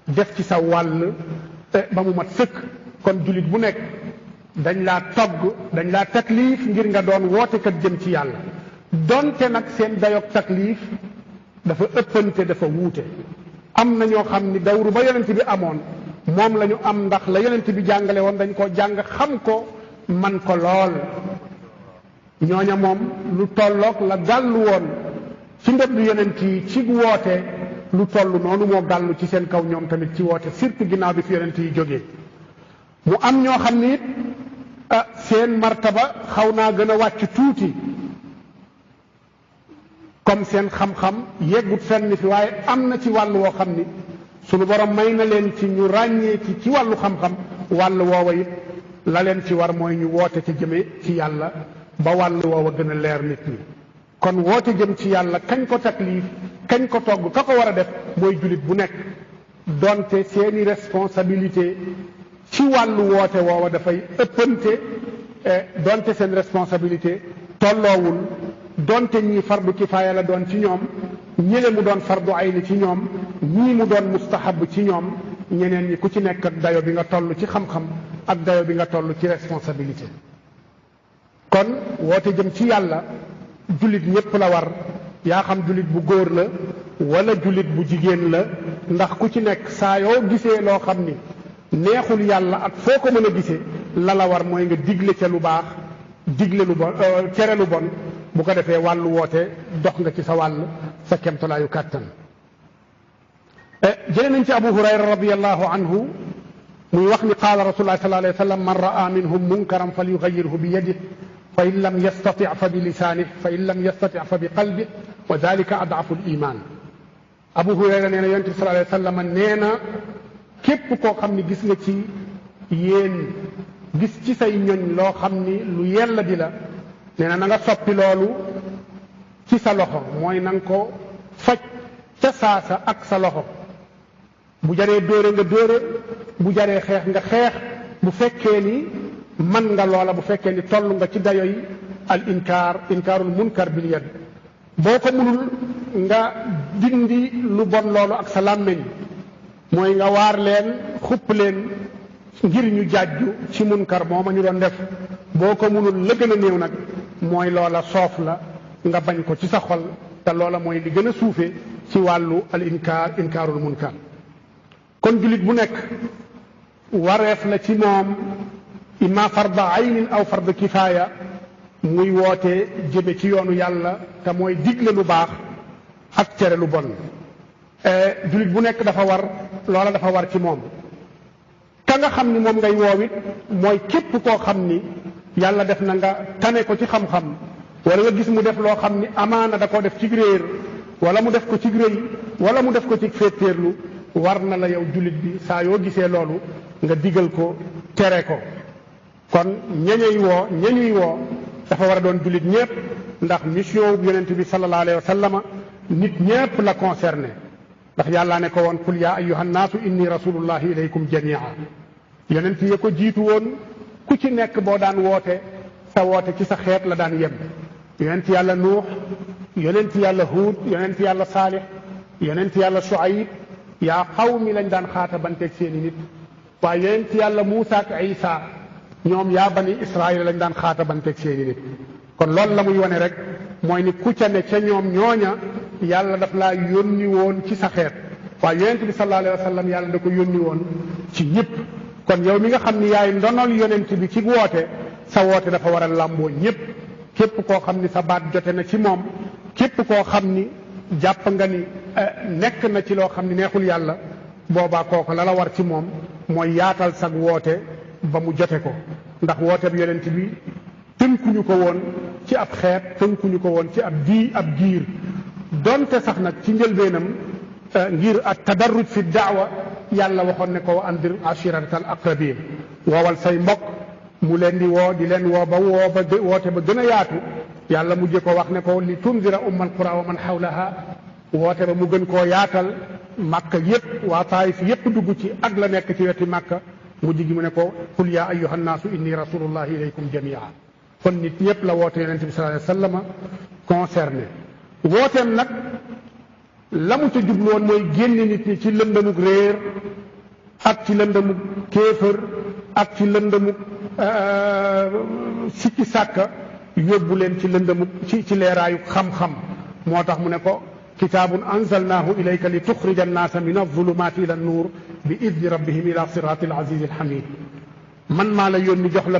def ci sa wàll ba mu mat sëkk kon jullit bu nekk dañ laa togg dañ laa taklif ngir nga doon wootekat jëm ci yàlla donte nag seen dayoog taklif dafa ëppante dafa wuute am na ñoo xam ni dawru ba yonent bi amoon moom la ñu am ndax la yonent bi jàngale woon dañ ko jàng xam ko man ko lool ñooña moom lu tolloog la gàllu woon ci ndëb yonent yi ci woote lu toll noonu moo gàllu ci seen kaw ñoom tamit ci woote surtout ginnaaw bi fi yonent yi jógee mu am ñoo xam ni it seen martaba xaw naa gën a wàcc tuuti comme seen xam-xam yeggut fenn fi waaye am na ci wàll woo xam ni sunu borom may na leen ci ñu ràññee ci wàllu xam-xam wàll woowa it la leen ci war mooy ñu woote ci jëme ci yàlla ba wàll woowa gën a leer nit ñi kon woote jëm ci yàlla kañ ko taklif kañ ko togg ka ko war a def mooy jullit bu nekk donte seeni responsabilité ci wàllu woote woowa dafay ëppante donte seen responsabilité tolloowul donte ñii fardu kifaaya la doon ci ñoom ñële mu doon fardu ayni ci ñoom ñii mu doon mustahab ci ñoom ñeneen ñi ku ci nekk ak dayo bi nga toll ci xam-xam ak dayo bi nga toll ci responsabilité kon woote jëm ci yàlla jullit ñépp la war yaa xam jullit bu góor la wala jullit bu jigéen la ndax ku ci nekk saa yoo gisee loo xam ni neexul yàlla ak foo ko mën a gisee la la war mooy nga digle ca lu baax digle lu bon tere lu bon bu ko defee wàllu woote dox nga ci sa wàll sa kemtalaayu kàttan jële nañ ci abu hurayra radiallahu anhu muy wax ni qaala rasulullah sallallahu alayhi wa sallam man raa minhum munkaran falyughayyirhu bi yadihi fa in lam yastati fa bi lisaanihi fa in lam yastati fa bi qalbihi wa dalika ad'afu al-iman Abu Hurayra nee na yonent bi sallallahu alayhi wa sallam nee na képp koo xam ni gis nga ci yéen gis ci say ñoñ loo xam ni lu yella di la nee na na nga soppi loolu ci sa loxo mooy na nga ko faj ca saasa ak sa loxo bu jaree dóore nga dóore bu jaree xeex nga xeex bu fekkee ni man nga loola bu fekkee ni toll nga ci dayoy al inkaarul munkar bil yad boo ko mënul nga dindi lu bon loolu ak sa làmmeñ mooy nga waar leen xupp leen ngir ñu jàjju ci munkar mooma ñu doon def boo ko mënul la gën a néew nag mooy loola soof la nga bañ ko ci sa xol te loola mooy li gën a suufe ci wàllu al inkaarul munkar kon jullit bu nekk wareef la ci moom imma farda aynin aw farda kifaaya muy woote jëme ci yoonu yàlla te mooy digle lu baax ak tere lu bon jullit bu nekk dafa war loola dafa war ci moom ka nga xam ni moom ngay woowit mooy képp koo xam ni yàlla def na nga tane ko ci xam-xam wala nga gis mu def loo xam ni amaana da koo def ci réer wala mu def ko ci rëy wala mu def ko ci féetéerlu war na la yow jullit bi saa yoo gisee loolu nga digal ko tere ko kon ñañuy woo dafa war a doon jullit ñépp ndax mission bu yonent bi sallallahu alayhi wa sallama nit ñépp la concerné ndax yàllaa ne ko woon qul yaa ayyuhan naasu inni rasulullahi ilaykum jamia yonent yi ko jiitu woon ku ci nekk boo daan woote sa woote ci sa xeet la daan yem yonent yàlla nuux yonent yàlla huud yonent yàlla saalix yonent yàlla shuayb yaa qawmi lañ daan xaata banteeg seeni nit waaye yonent yàlla muusa ak isa ñoom yaa bani israil lañ daan xaata banteeg seeni nit kon loolu la muy wane rek mooy ni ku ca ne ca ñoom ñooña yàlla daf laa yónni woon ci sa xeet waaye yonent bi sallallahu alayhi wa sallam yàlla da ko yónni woon ci ñëpp kon yow mi nga xam ni yaay ndonol yonent bi ci woote sa woote dafa war a làmboo ñëpp képp koo xam ni sa baat jote na ci moom képp koo xam ni jàpp nga ni nekk na ci loo xam ni neexul yàlla boobaa kooku la la war ci moom mooy yaatal sag woote ba mu jote ko ndax woote bi yonent bi tënkuñu ko woon ci ab xeet tënkuñu ko woon ci ab giir donte sax nag ci njëlbeenam ngir at tadarruj fi daawa yàlla waxoon ne ko andir ashiratal aqrabin woowal say mbokk mu leen di woo di leen woo ba woote ba gën a yaatu yàlla mujje ko wax ne ko li tunzira ummal qura wa man hawlaha woote ba mu gën koo yaatal màkka yépp waa taayif yépp dugg ci ak la nekk ci weti màkka mujj gi mu ne ko qul yaa ayyuhan naasu inni rasulullahi ilaykum jamia kon nit ñëpp la woote yonente bi sallallahu alayhi wa sallam concerné wooteem nag la mu ca jubloon mooy génne nit ñi ci lëndamug réer ak ci lëndamug kéefër ak ci lëndamug sikki sàkka yóbbu leen ci lëndamug ci leeraayu xam-xam moo tax mu ne ko kitaabun anzalnaahu ilayka li tuxrija annaasa min alzulumaati ila annuur bi idni rabbihim ila siraati alazizi alhamid man maa la yónni jox la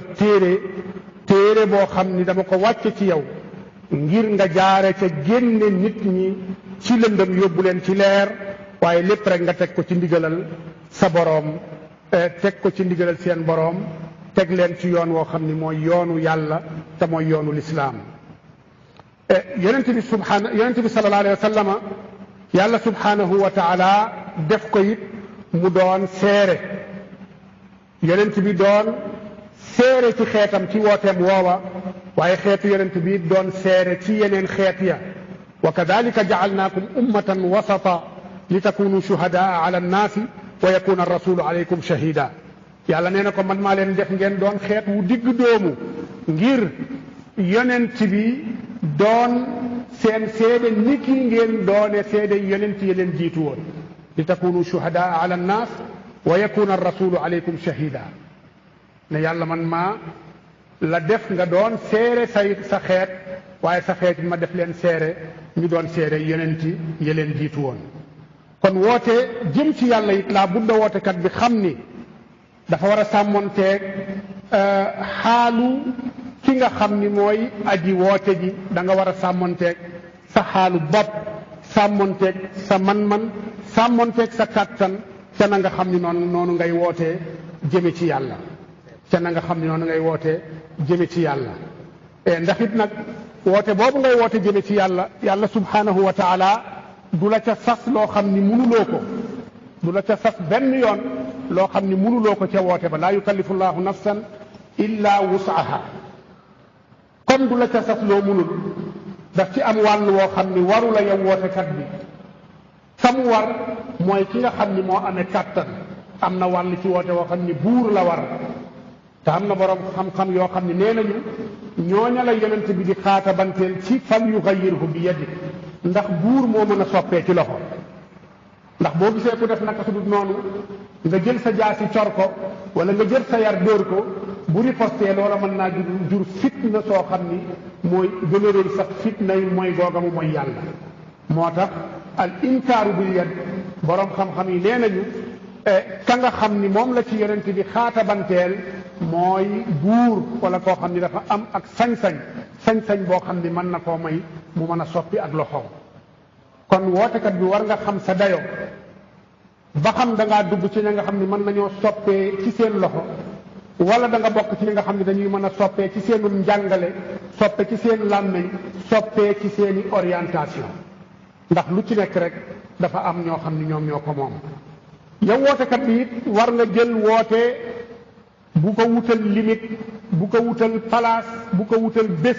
téere boo xam ni dama ko wàcce ci yow ngir nga jaare ca génne nit ñi ci lëndëm yóbbu leen ci leer waaye lépp rek nga teg ko ci ndigalal sa boroom teg ko ci ndigalal seen boroom teg leen ci yoon woo xam ni mooy yoonu yàlla te mooy yoonu lislaam yonent bi sallallahu alayhi wa sallama yàlla subhanahu wa taala def ko it mu doon seere yonent bi doon seere ci xeetam ci wooteem woowa waaye xeetu yonent bi doon seere ci yeneen xeet ya wa kadalika jacalnaakum ummatan wasata li takunu shuhadaa ala annaasi wa yakuna arrasulu alaykum shahida yàlla nee na ko man maa leen def ngeen doon xeet wu digg doomu ngir yonent bi doon seen seede ni ki ngeen doone seede yonent yi leen jiitu woon li takunu shuhadaa ala annaas wa yakuna arrasulu alaykum shahida ne yàlla man maa la def nga doon seere sa xeet waaye sa xeet ma def leen seere ñu doon seere yonent yi leen jiitu woon kon woote jëm ci yàlla it laa budda wootekat bi xam ni dafa war a sàmmonteeg xaalu ki nga xam ni mooy aji woote ji da nga war a sàmmonteeg sa xaalu bopp sàmmonteeg sa man-man sàmmonteeg sa kàttan ca na nga xam ni noonu ngay wootee jëme ci yàlla ca na nga xam ni noonu ngay wootee jëme ci yàlla ndax it nag woote boobu ngay woote jëme ci yàlla yàlla subhanahu wa taala du la ca sas loo xam ni mënuloo ko du la ca sas benn yoon loo xam ni mënuloo ko ca woote ba laa yukallifu llaahu nafsan illa wus'aha kon du la ca sas loo mënul daf ci am wàll woo xam ni waru la yow wootekat bi samu war mooy ki nga xam ni moo amee kàttan am na wàll ci woote woo xam ni buur la war te am na borom xam-xam yoo xam ni nee nañu ñooña la yonent bi di xaata banteel ci fal yugayyirhu bi yadi ndax buur moo mën a soppee ci loxo ndax boo gisee ku def naka su dul noonu nga jël sa jaasi cor ko wala nga jël sa yar dóor ko bu riposté loola mën naa jur fitna soo xam ni mooy gën a rëy sax fitna yi mooy googamu mooy yàlla moo tax al inkaaru bil yad borom xam-xam yi nee nañu ka nga xam ni moom la ci yonent bi xaata banteel mooy buur wala koo xam ni dafa am ak sañ-sañ boo xam ni mën na koo may mu mën a soppi ak loxoom kon wootekat bi war nga xam sa dayo ba xam da ngaa dugg ci ña nga xam ni mën nañoo soppee ci seen loxo wala da nga bokk ci ñi nga xam ne dañuy mën a soppee ci seenum njàngale soppe ci seen làmmiñ soppee ci seeni orientation ndax lu ci nekk rek dafa am ñoo xam ni ñoom ñoo ko moom yow wootekat bi it war nga jël woote bu ko wutal limite bu ko wutal place bu ko wutal bés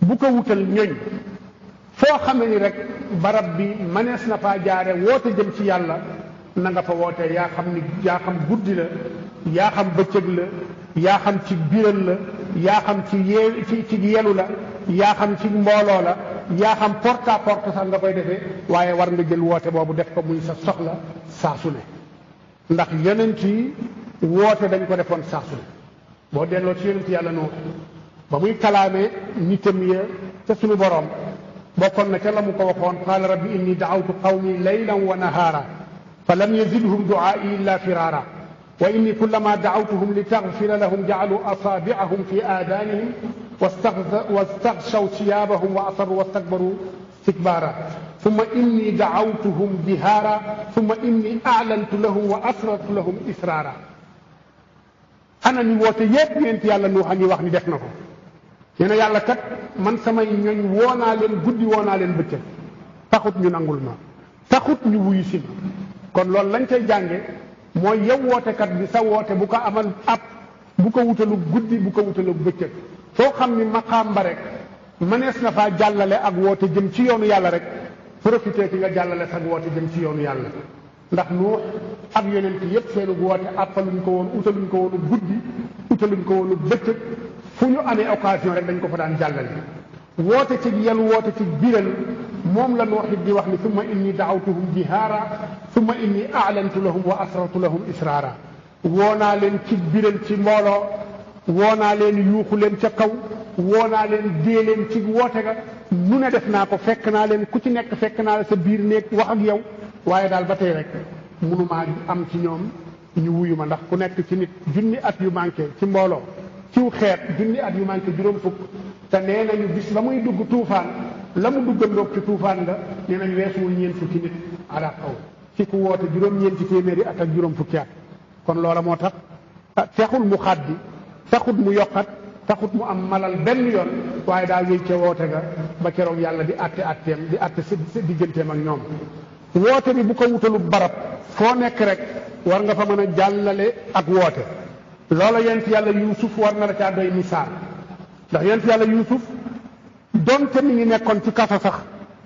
bu ko wutal ñoñ foo xame ni rek barab bi mënees na faa jaare woote jëm ci yàlla na nga fa woote yaa xam guddi la yaa xam bëccëg la yaa xam ci biral la yaa xam ci yelu la yaa xam ci mbooloo la yaa xam porte à porte sax nga koy defee waaye war nga jël woote boobu def ko muy sa soxla saa su ne ndax yonent yi woote dañ ko defoon saa su ne boo delloo ci yonent yàlla Nuux ba muy kalaamee nitam ya ca suñu boroom bokkoon na ca la mu ko waxoon qaala rabbi inni da'awtu qawmi laylan wa nahaara fa lam yazidhum du'aa'i illa firaara wa inni kullama da'awtuhum litaghfira lahum ja'alu asaabi'ahum fi aadanihim wastaghshaw thiyaabahum wa asarru wastakbaru istikbaara thumma inni da'awtuhum jihaara thumma inni a'lantu lahum wa asrartu lahum israara ana ni woote yépp yonent yàlla Nuux a ngi wax ni def na ko nee na yàlla kat man samay ñoñ woonaa leen guddi woonaa leen bëccëg taxut ñu nangul ma taxut ñu wuyu si ma kon loolu lañ koy jànge mooy yow wootekat bi sa woote bu ko amal ab bu ko wutalu guddi bu ko wutalu bëccëg foo xam ni maqaam ba rek mënees na faa jàllale ak woote jëm ci yoonu yàlla rek profité ci nga jàllale sag woote jëm ci yoonu yàlla ndax Nuux ak yonent yépp seenu woote àppaluñ ko woon utaluñ ko woonu guddi utaluñ ko woonu bëccëg fu ñu amee occasion rek dañ ko fa daan jàllale woote ci yelu woote ci biral moom la Nuux it di wax ni summa inni da'awtuhum jihaara summa inni a'lantu lahum wa asrartu lahum israara woonaa leen ci biral ci mbooloo woonaa leen yuuxu leen ca kaw woonaa leen dee leen ci woote ga nu ne def naa ko fekk naa leen ku ci nekk fekk naa la sa biir néeg wax ak yow waaye daal ba tey rek mënumaa am ci ñoom ñu wuyu ma ndax ku nekk ci nit junni at yu manqué ci mbooloo ciw xeet junni at yu manqué juróom fukk te nee nañu bis ba muy dugg tuufaan la mu duggandoog ci tuufaan nga nee nañ weesuwul ñeent fukki nit ala kaw ci ku woote juróom-ñeenti téeméeri at ak juróom fukki at kon loola moo tax taxul mu xaddi taxut mu yokkat taxut mu am malal benn yoon waaye daa wéy ca woote ga ba keroog yàlla di atteem di atte si digganteem ak ñoom woote bi bu ko wutalu barab foo nekk rek war nga fa mën a jàllale ak woote loola yonent yàlla Yuusuf war na la caa doy misaal ndax yonent yàlla Yuusuf donte mi ngi nekkoon ci kaso sax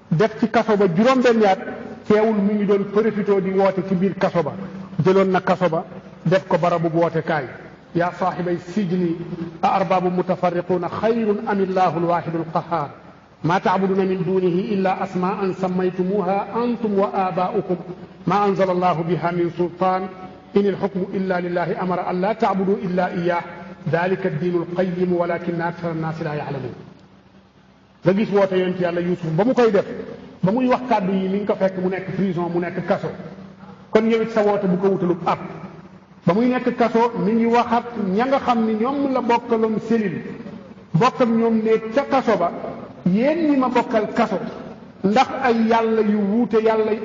def ci kaso ba juróom-benn at teewul mi ngi doon profité di woote ci biir kaso ba jëloon na kaso ba def ko barabu woote kaay yaa saaxibay sijni a arbaabu mutafarriquuna xayrun am illahu alwaaxidu alqahaar maa tacbuduuna min dunihi illa asmaa'an sammaytumuuha antum wa aabaa'ukum maa anzala allahu biha min sultaan in alxukmu illa lillahi amara an laa tacbuduu illa iyaah dalika addiinu alqayyim walakinna akthara annaasi laa yaclamuun nga gis woote yonent yàlla Yuusuf ba mu koy def ba muy wax kàddu yi mi ngi ko fekk mu nekk prison mu nekk kaso kon yow it sa woote bu ko wutalub ab ba muy nekk kaso mi ngi waxat ña nga xam ni ñoom la bokkaloon cellule bokk ak ñoom ne ca kaso ba yéen ñi ma bokkal kaso ndax ay yàlla yu wuute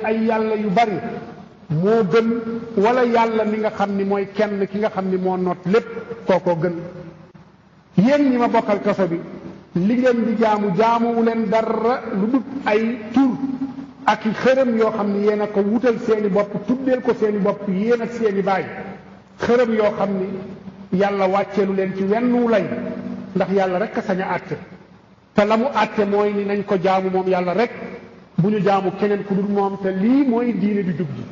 ay yàlla yu bari moo gën wala yàlla mi nga xam ni mooy kenn ki nga xam ni moo noot lépp kookoo gën yéen ñi ma bokkal kaso bi li ngeen di jaamu jaamuwu leen dara lu dut ay tur ak i xërëm yoo xam ni yéen a ko wutal seeni bopp tuddeel ko seeni bopp yéen ak seeni baay xërëm yoo xam ni yàlla wàcceelu leen ci wennu lay ndax yàlla rek a sañ a àtte te la mu àtte mooy ni nañ ko jaamu moom yàlla rek bu ñu jaamu keneen ku dul moom te lii mooy diine di jub ji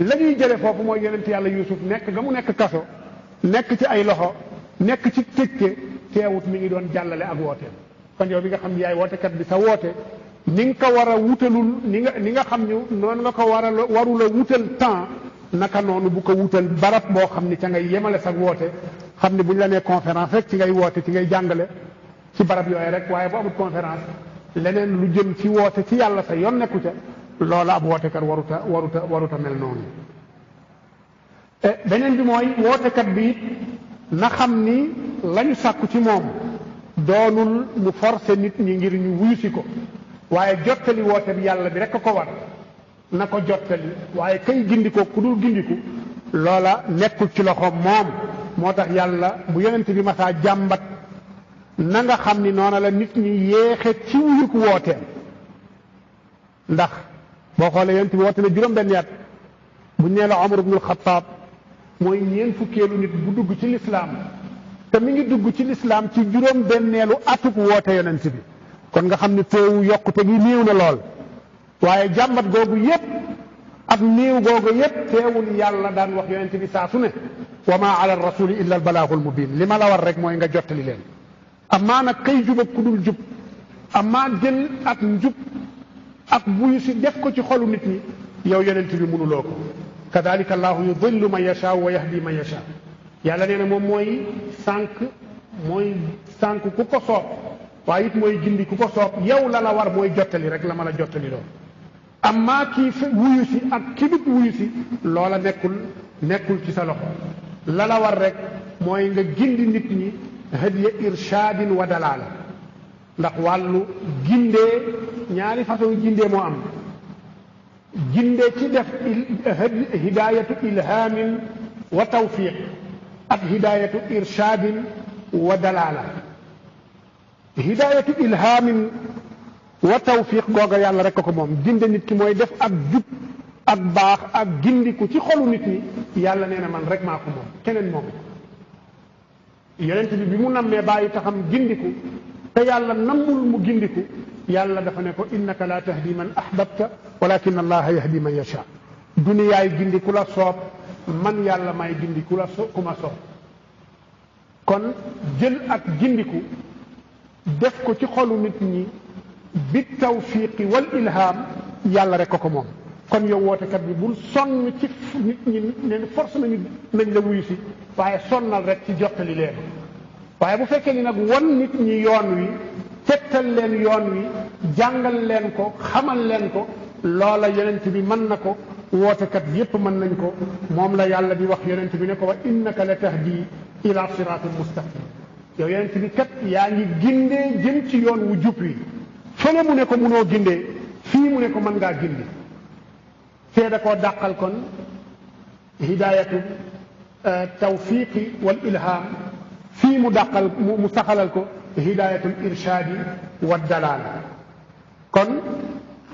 la ñuy jële foofu mooy yonent yàlla Yuusuf nekk ga mu nekk kaso nekk ci ay loxo nekk ci tëjte teewut mi ngi doon jàllale ak wooteem kon yow bi nga xam ne yaay wootekat bi sa woote ni nga ko war a wutalul ni nga xam ne noonu nga ko warula wutal temps naka noonu bu ko wutal barab boo xam ni ca ngay yemale sa woote xam ne bu ñu la nee conférence rek ci ngay woote ci ngay jàngale ci barab yooyu rek waaye bu amul conférence leneen lu jëm ci woote ci yàlla sa yoon nekku ca loola ab wootekat waruta mel noonu beneen bi mooy wootekat bi it na xam ni lañu sàkku ci moom doonul mu forcer nit ñi ngir ñu wuyusi ko waaye jottali woote bi yàlla bi rek a ko war na ko jottali waaye kay gindikoo ku dul gindiku loola nekkul ci loxoom moom moo tax yàlla bu yonent bi masaa jàmbat na nga xam ni noona la nit ñi yéexe ci wuyuku wooteem ndax boo xoolee yonent bi woote na juróom-benn at bu ñee la Omar ibnul Xattaab mooy ñeent fukkeelu nit bu dugg ci lislaam te mi ngi dugg ci lislaam ci juróom-benneelu atuk woote yonent bi kon nga xam ni toowu yokkute gi néew na lool waaye jàmbat googu yépp ak néew googu yépp teewul yàlla daan wax yonent bi saa su ne wa maa ala rasuli illa al balaagul mubiin li ma la war rek mooy nga jottali leen amaa nag kay jub ak ku dul jub amaa jël ak njub ak buyu si def ko ci xolu nit ñi yow yonent bi mënuloo ko kadalika allahu yudillu man yashaa wa yahdi man yashaa yàlla nee na moom mooy sànq ku ko soob waaye it mooy gindi ku ko soob yow la la war mooy jottali rek la ma la jottali lool amma kii wuyu si ak ki dut wuyu si loola nekkul ci sa loxo la la war rek mooy nga gindi nit ñi hadiya irshaadin wa dalaala ndax wàllu gindee ñaari façon gindee moo am gindee ci def hidaayatu ilhaamin wa tawfiq ak hidaayatu irshaadin wa dalaala hidaayatu ilhaamin wa tawfiq googa yàlla rek ko moom ginde nit ki mooy def ak jub ak baax ak gindiku ci xolu nit ñi yàlla nee na man rek maa ko moom keneen moom yonent bi mu nammee bàyyi taxam gindiku te yàlla nammul mu gindiku yàlla dafa ne ko innaka la tahdi man ahbabta walakin allaha yahdi man yasha duniyaay gindi ku la soob man yàlla may gindi ku ma soob kon jël ak gindiku def ko ci xolu nit ñi bi tawfiqi wal ilham yàlla rek ko moom kon yow wootekat bi bul sonn ci nit ñi ne force nañ la wuyu si waaye sonnal rek ci jottali leen waaye bu fekkee ni nag won nit ñi yoon wi tegtal leen yoon wi jàngal leen ko xamal leen ko loola yonent bi mën na ko wootekat yépp mën nañ ko moom la yàlla di wax yonent bi ne ko wa innaka la tahdi ila siratin mustaqim yow yonent bi kat yaa ngi gindee jëm ci yoon wu jub wi fële mu ne ko munoo gindee fii mu ne ko mën ngaa gindi fee da koo dàqal kon hidayatu tawfiqi wal ilham fii mu dàqal mu saxalal ko hidayatul irshaadi wa dalaal kon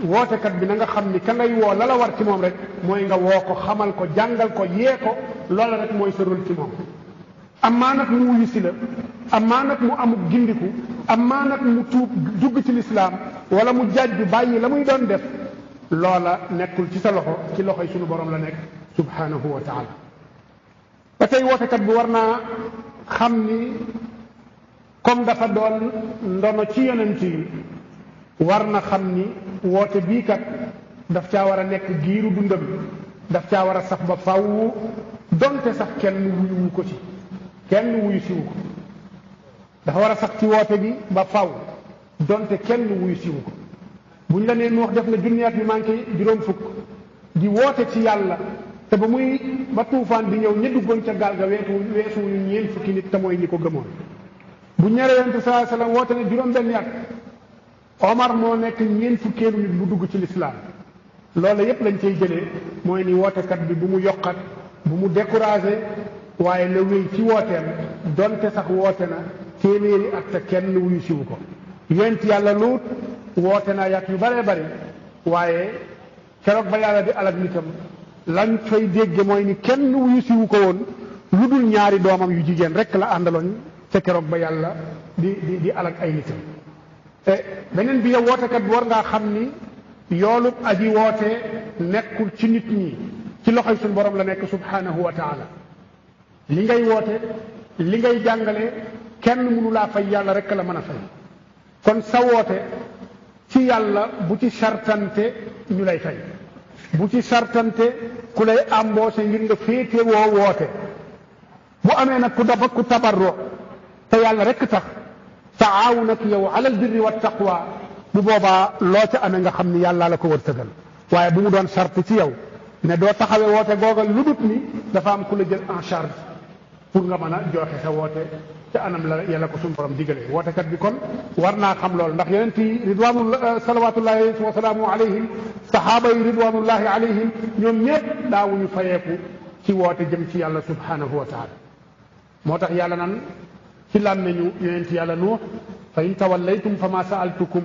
wootekat bi na nga xam ni ka ngay woo la la war ci moom rek mooy nga woo ko xamal ko jàngal ko yee ko loola rek mooy sa rôle ci moom amaa nag mu wuyu si la amaa nag mu amuk gindiku amaa nag mu tuub dugg ci lislaam wala mu jàjju bàyyi la muy doon def loola nekkul ci sa loxo ci loxoy sunu borom la nekk subhanahu wa taala ba tey wootekat bi war naa xam ni comme dafa doon ndono ci yonent yi war na xam ni woote bii kat daf caa war a nekk giiru dundam daf caa war a sax ba faw donte sax kenn wuyu ko ci kenn wuyu siwu ko dafa war a sax ci woote bi ba faw donte kenn wuyu siwu ko buñ la nee Nuux def na junniyaat yu manqué juróom fukk di woote ci yàlla te ba tuufaan di ñëw ña duggoon ca gaal ga weesu wuñu ñeent fukki nit te mooy ñi ko gëmoon bu ñere yonent sallallahu alayhi wasallam woote ne juróom benn at Omar moo nekk ñeent fukkeelu nit bu dugg ci lislaam loolu yépp lañ cay jëlee mooy ni wootekat bi bu mu yokkat bu mu découragé waaye la wéy ci wooteem donte sax woote na téeméeri at te kenn wuyu siwu ko yonent yàlla Luut woote na yàq yu bare bari waaye keroog ba yàlla di alak nitam lañ fay dégge mooy ni kenn wuyu siwu ko woon lu dul ñaari doomam yu jigéen rek la àndaloon ca keroog ba yàlla di alak ay nitam beneen bi yow wootekat bi war ngaa xam ni yoolub aji woote nekkul ci nit ñi ci loxoy suñu borom la nekk subhanahu wa taala li ngay woote li ngay jàngale kenn mënu laa fay yàlla rek la mën a fay kon sa woote ci yàlla bu ci sartante ñu lay fay bu ci sartante ku lay embauché ngir nga féete woo woote bu amee nag ku tabarro te yàlla rek tax taawun ak yow alal birri wa taqwa bu boobaa loo ca amee nga xam ni yàlla la ko wërsëgal waaye bu mu doon sart ci yow ne doo taxawee woote googal lu dut ni dafa am ku la jël en charge pour nga mën a joxe sa woote ca anam la yàlla ko suñu borom digale wootekat bi kon war naa xam loolu ndax yonent yi ridwaanullah salawatullahi wa salaamu alayhim sahaaba yi ridwanullahi alayhim ñoom ñëpp daawuñu fayeeku ci woote jëm ci yàlla subhanahu wa taala moo tax yàlla nan ci làmmeñu yonent yàlla nuux fa in tawallaytum fa ma saaltukum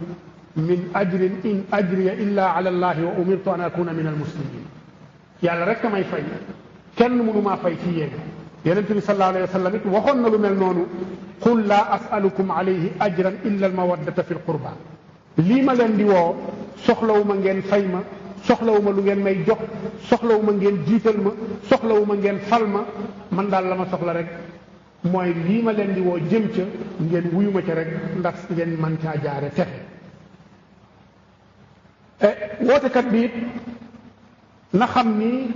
min ajrin in ajriya illa ala allahi wa umirtu an akuna min almuslimin yàlla rek may fay kenn mënu maa fay ci yéen yonent bi sallallahu alayhi wa sallam it waxoon na lu mel noonu qul laa asalukum alayhi ajran illa almawaddata fi lqurba lii ma leen di woo soxlawuma ngeen fay ma soxlawuma lu ngeen may jox soxlawuma ngeen jiital ma soxlawuma ngeen fal ma man daal la ma soxla rek mooy lii ma leen di woo jëm ca ngeen wuyu ma ca rek ndax ngeen man caa jaare texe wootekat bi it na xam ni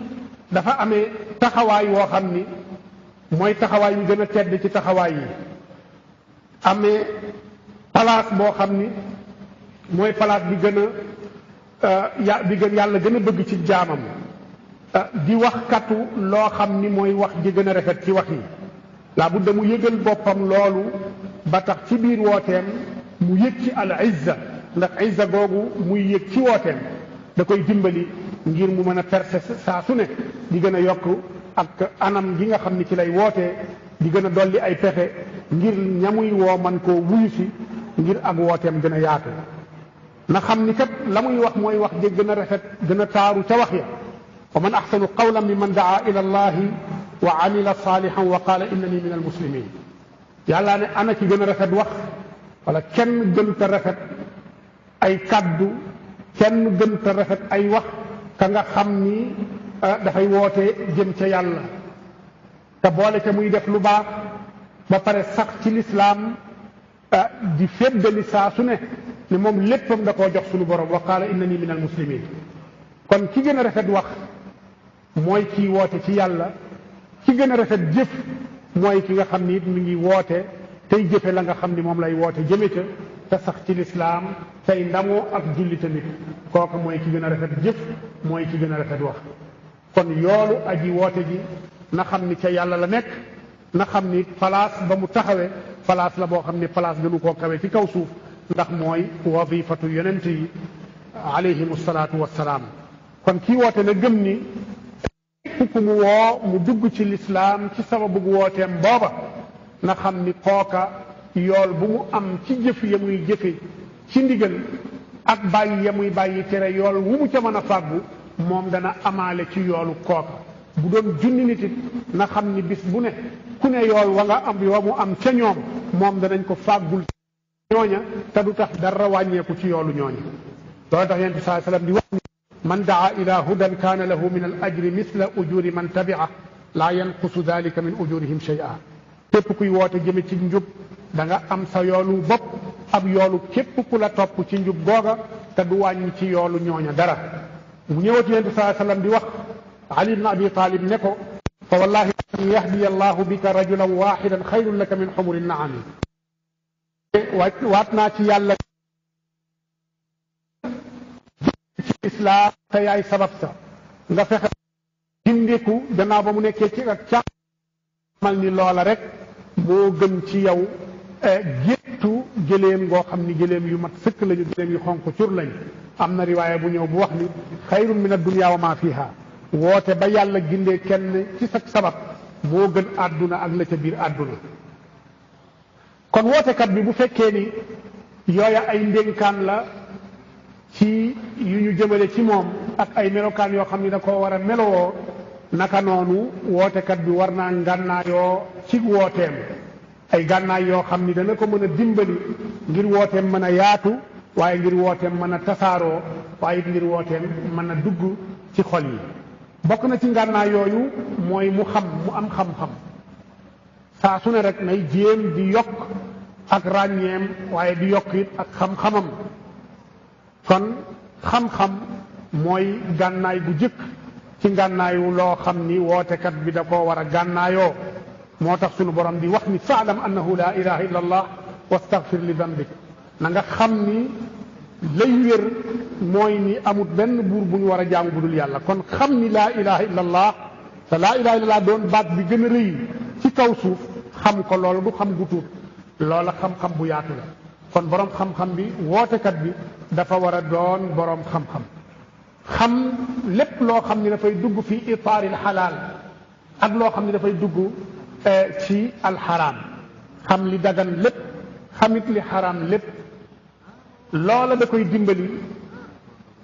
dafa amee taxawaay woo xam ni mooy taxawaay yu gën a tedd ci taxawaay yi amee place boo xam ni mooy place bi gën a bi gën yàlla gën a bëgg ci jaamam di wax katu loo xam ni mooy wax ji gën a rafet ci wax yi laa budda mu yëgal boppam loolu ba tax ci biir wooteem mu yëg ci al izza ndax izza googu muy yëg ci wooteem da koy dimbali ngir mu mën a percé saa su ne di gën a yokk ak anam gi nga xam ni ci lay wootee di gën a dolli ay pexe ngir ñamuy woo man koo wuyu si ngir ak wooteem gën a yaatu na xam ni kat la muy wax mooy wax ji gën a rafet gën a taaru ca wax ya wa man axsanu qawlan mimman daa ila allahi wa amila salihan wa qaala innani min almuslimin yàlla ne ana ci gën a rafet wax wala kenn gën ta rafet ay kaddu kenn gën ta rafet ay wax ka nga xam ni dafay woote jëm ca yàlla te boole ca muy def lu baax ba pare sax ci lislaam di féddali saa su ne ne moom léppam da koo jox suñu borom wa qaala innani min almuslimin kon ki gën a rafet wax mooy kii woote ci yàlla ki gën a rafet jëf mooy ki nga xam ni it mi ngi woote tey jëfe la nga xam ni moom lay woote jëme ca te sax ci lislaam tey ndamoo ak julli tamit kooku mooy ki gën a rafet jëf mooy ki gën a rafet wax kon yoolu aji woote ji na xam ni ca yàlla la nekk na xam ni place ba mu taxawee place la boo xam ni place gënu koo kawe ci kaw suuf ndax mooy wazifatu yonent yi alayhimu salaatu wassalaam kon kii woote na gëm ni ku mu woo mu dugg ci lislaam ci sababu wooteem booba na xam ni kooka yool bu mu am ci jëf ya muy jëfe ci ndigal ak bàyyi ya muy bàyyi tere yool wu mu ca mën a fàggu moom dana amaale ci yoolu kooka bu doon junni nit it na xam ni bis bu ne ku ne yool wa nga am yoo mu am ca ñoom moom danañ ko fàggul ñooña te du tax dara wàññeeku ci yoolu ñooña loolu tax yonent bi sallallahu alayhi wasallam di wax ni man daa ila hudan kaana lahu min al ajri misla ujuri man tabia laa yanqusu dalika min ujurihim shay'a képp kuy woote jëme ci njub da nga am sa yoolu bopp ab yoolu képp ku la topp ci njub googa te du wàññi ci yoolu ñooña dara mu ñëwati yonent bi sallallahu alayhi wasallam di wax Ali ibn Abi Talib ne ko fa wallahi an yahdiya allahu bika rajulan wahidan xayrun laka min xumuri naami waat naa ci yàlla ci islaam te yaay sabab sa nga fexe gindiku gannaaw ba mu nekkee ci ak càmmal ni loola rek moo gën ci yow géttu gëléem goo xam ni gëléem yu mat sëkk lañu gëléem yu xonq cur lañ am na riwaaya bu ñëw bu wax ni xayrun min ad-dunya wa ma fiha woote ba yàlla gindee kenn ci sa sabab moo gën àdduna ak la ca biir àdduna kon wootekat bi bu fekkee ni yooya ay ndénkaan la ci yu ñu jëmale ci moom ak ay melokaan yoo xam ni da koo war a melowoo naka noonu wootekat bi war naa ngànnaayoo ci wooteem ay gànnaay yoo xam ni dana ko mën a dimbali ngir wooteem mën a yaatu waaye ngir wooteem mën a tasaaroo waaye it ngir wooteem mën a dugg ci xol yi bokk na ci ngànnaay yooyu mooy mu am xam-xam saa su ne rek nay jéem di yokk ak ràññeem waaye di yokk it ak xam-xamam kon xam-xam mooy gànnaay bu jëkk ci ngànnaayu loo xam ni wootekat bi da koo war a gànnaayoo moo tax sunu borom di wax ni faalam annahu la ilaha illa allah wastaghfir li dambik na nga xam ni lay wér mooy ni amut benn buur bu ñu war a jaamu bu dul yàlla kon xam ni laa ilaha illa allah te laa ilaha illa allah doon baat bi gën a rëy ci kaw suuf xam ko loolu du xam gu tuut loola xam-xam bu yaatu la kon borom xam-xam bi wootekat bi dafa war a doon borom xam-xam xam lépp loo xam ni dafay dugg fi itaaril xalaal ak loo xam ni dafay dugg ci alxaraam xam li dagan lépp xamit li xaraam lépp loola da koy dimbali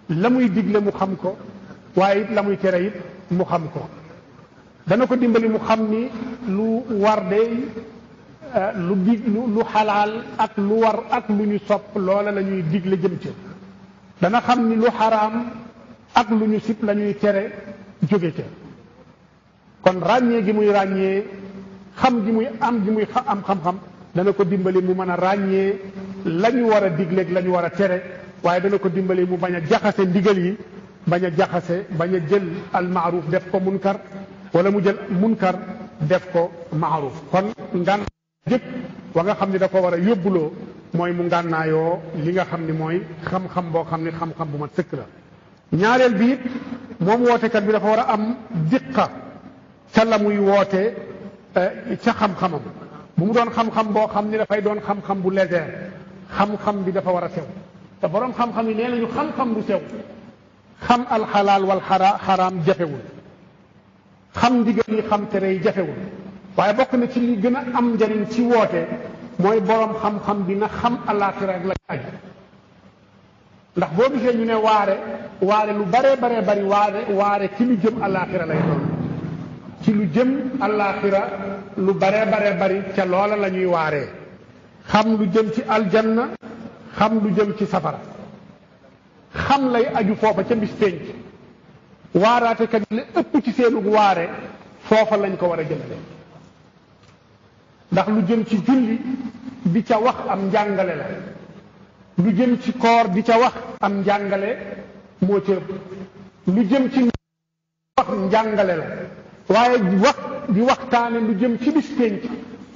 la muy digle mu xam ko waaye it la muy tere it mu xam ko dana ko dimbali mu xam ni lu war de lu xalaal ak lu war ak lu ñu sopp loola la ñuy digle jëm ci dana xam ni lu xaraam ak lu ñu sib la ñuy tere jóge ca kon ràññee gi muy ràññee xam gi muy am xam-xam dana ko dimbali mu mën a ràññee la ñu war a digleeg la ñu war a tere waaye dana ko dimbali mu bañ a jaxase ndigal yi bañ a jël al maaruf def ko munkar wala mu jël munkar def ko maaruf kon ngan jëkk wa nga xam ni da ko war a yóbbuloo mooy mu ngànnaayoo li nga xam ni mooy xam-xam boo xam ni xam-xam bu mat sëkk la ñaareel bi it moom wootekat bi dafa war a am diqa ca la muy woote ca xam-xamam bu mu doon xam-xam boo xam ni dafay doon xam-xam bu légère xam-xam bi dafa war a sew te borom xam-xam yi nee nañu xam-xam bu sew xam alxalaal wal xaraam jafewul xam ndigal yi xam tere yi jafewul waaye bokk na ci li gën a am njariñ ci woote mooy borom xam-xam bi na xam àllaaxira ak la aju ndax boo gisee ñu ne waare lu baree bari waare ci lu jëm àllaaxira lay doon ci lu jëm àllaaxira lu baree bari ca loola la ñuy waaree xam lu jëm ci aljanna xam lu jëm ci safara xam lay aju foofa ca bis pénc waaraate kat li ëpp ci seenu waare foofa lañ ko war a jëmale ndax lu jëm ci julli di ca wax am njàngale la lu jëm ci koor di ca wax am njàngale moo ca ëpp lu jëm ci wax njàngale la waaye di waxtaane lu jëm ci bis pénc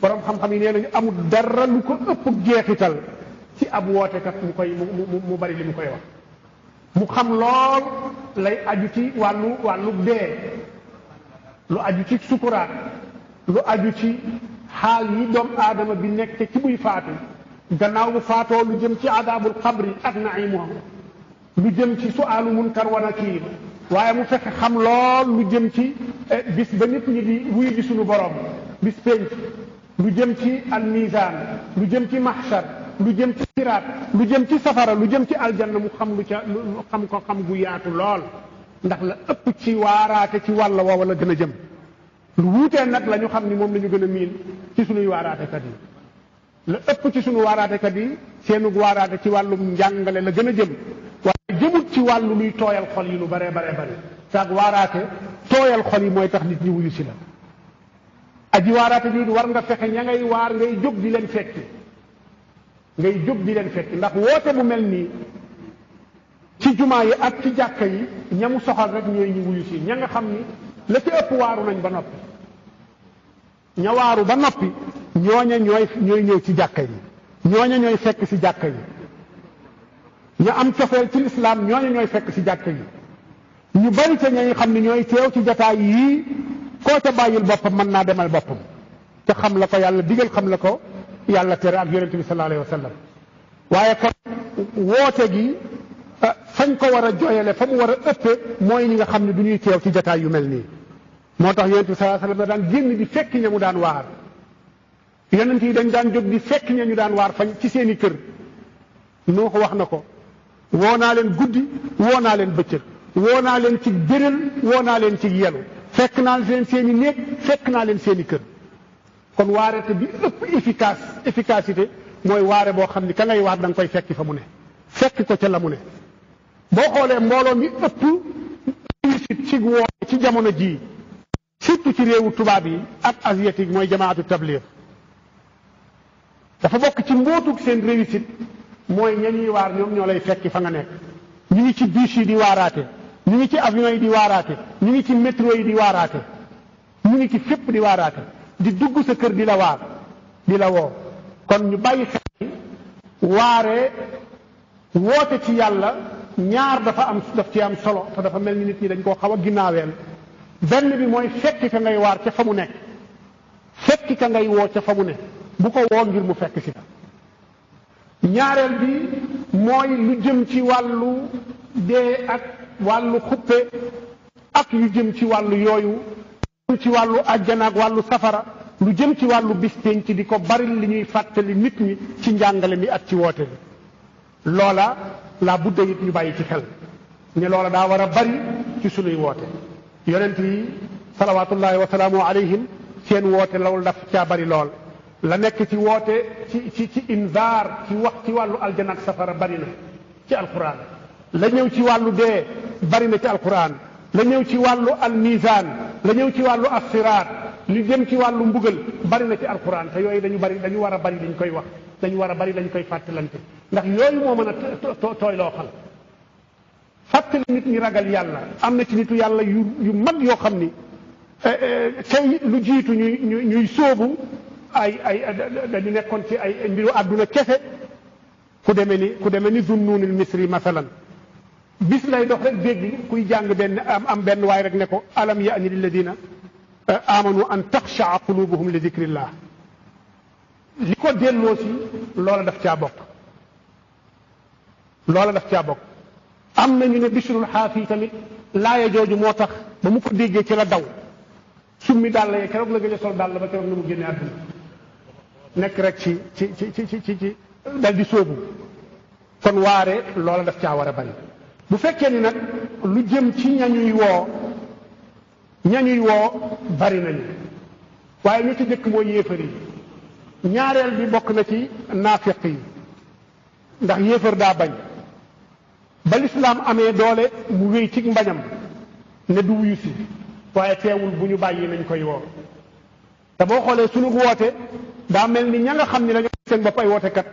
borom xam-xam yi nee nañu amul dara lu ko ëpp jeexital ci ab wootekat mu bari li mu koy wax mu xam lool lay aju ci wàllu dee lu aju ci sukuraat lu aju ci xaal yi doomu aadama bi nekk ci buy faatu gannaaw bu faatoo lu jëm ci adaabul xabri ak naimuha lu jëm ci suaalu munkar wa nakiir waaye mu fekk xam lool lu jëm ci bis ba nit ñi di wuyu ji suñu borom bis penc lu jëm ci al mizaan lu jëm ci mahshar lu jëm ci siraat lu jëm ci safara lu jëm ci aljanna mu xam xam gu yaatu lool ndax la ëpp ci waaraate ci wàll woowa la gën a jëm lu wuutee nag la ñu xam ni moom la ñu gën a miin ci sunuy waaraatekat yi la ëpp ci sunu waaraatekat yi seenug waaraate ci wàllum njàngale la gën a jëm waaye jëmut ci wàllu luy tooyal xol yi lu baree bari saag waaraate tooyal xol yi mooy tax nit ñi wuyu si la aji waaraate bi war nga fexe ña ngay waar ngay jóg di leen fekki ndax woote bu mel nii ci jumaa yi ak ci jàkka yi ñamu soxal rek ñooy ñu wuyu si ña nga xam ni la ci ëpp waaru nañ ba noppi ña waaru ba noppi ñooña ñooy ñëw ci jàkka yi ñooña ñooy fekk ci jàkka yi ña am cofeel ci lislaam ñooña ñooy fekk ci jàkka yi ñu bari ca ña xam ne ñooy teew ci jataay yii koo ca bàyyil boppam mën naa demal boppam te xam la ko yàlla digal xam la ko yàlla tere ak yonente bi sallallahu alayhi wa sallam waaye kon woote gi fañ ko war a jooyale fa mu war a ëppe mooy ñi nga xam ne du ñuy teew ci jataay yu mel nii moo tax yonente bi sallallahu alayhi wa sallam daan génn di fekk ña mu daan waar yonent yi dañ daan jóg di fekk ña ñu daan waar fañ ci seeni kër noo ko wax na ko woo naa leen guddi woo naa leen bëccëg woo naa leen ci bérél woo naa leen ci yelu fekk naa leen seeni néeg fekk naa leen seeni kër kon waarete bi ëpp efficacité mooy waare boo xam ni ka ngay waar da nga koy fekki fa mu ne fekk ko ca la mu ne boo xoolee mbooloo mi ëpp réussite ci woo ci jamono jii surtout ci réewu tubaab yi ak asiatique mooy jamaatu tabligh dafa bokk ci mbootug seen réussite mooy ñañuy waar ñoom ñoo lay fekki fa nga nekk ñu ngi ci bus yi di waaraate ñu ngi ci avion yi di waaraate ñu ngi ci métro yi di waaraate ñu ngi ci fépp di waaraate di dugg sa kër di la waar di la woo kon ñu bàyyi xel waare woote ci yàlla ñaar daf ci am solo te dafa mel ni nit ñi dañ koo xaw a ginnaaweel benn bi mooy fekki ka ngay waar ca fa mu nekk fekki ka ngay woo ca fa mu ne bu ko woo ngir mu fekk si ñaareel bi mooy lu jëm ci wàllu dee ak wàllu xuppe ak yu jëm ci wàllu yooyu lu jëm ci wàllu àjjana ak wàllu safara lu jëm ci wàllu bis pénc di ko bari li ñuy fàttali nit ñi ci njàngale mi ak ci woote bi loola la budda it ñu bàyyi ci xel ne loola daa war a bari ci sunuy woote yonent yi salawaatullahi wa salaamu alayhim seen woote loolu daf caa bari lool la nekk ci woote ci inzaar ci wax ci wàllu aljana ak safara bari na ci alquran la ñëw ci wàllu dee bari na ci alquran la ñëw ci wàllu almizan la ñëw ci wàllu assiraat li jëm ci wàllu mbugal bari na ci alquran te yooyu dañu war a bari dañ koy wax dañu war a bari dañ koy fàttalante ndax yooyu moo mën a tooy loo xal fàttali nit ñi ragal yàlla am na ci nitu yàlla yu mag yoo xam ni tey lu jiitu ñuy sóobu ay dañu nekkoon ci ay mbiru àdduna kese ku demee ni Zunnunil Misri masalan bis lay dox rek dégg kuy jàng benn am benn waay rek ne ko alam ya'ni lilladina amanu an taxshaa qulubuhum li dikrillah li ko delloo si loola daf caa bokk am nañu ne Bishrul Xaafi tamit laaya jooju moo tax ba mu ko déggee ci la daw summi dàll ya keroog la gën a sol dàll ba keroog na mu génne àdduna nekk rek ci dal di sóobu kon waare loola daf caa war a bari bu fekkee ni nag lu jëm ci ñañuy woo bari nañu waaye ñu ci jëkk mooy yéefar yi ñaareel bi bokk na ci naafiq yi ndax yéefar daa bañ ba lislaam amee doole mu wéy ci mbañam ne du wuyu si waaye teewul bu ñu bàyyi nañ koy woo te boo xoolee sunu woote daa mel ni ña nga xam ni dañoo seen bopp ay wootekat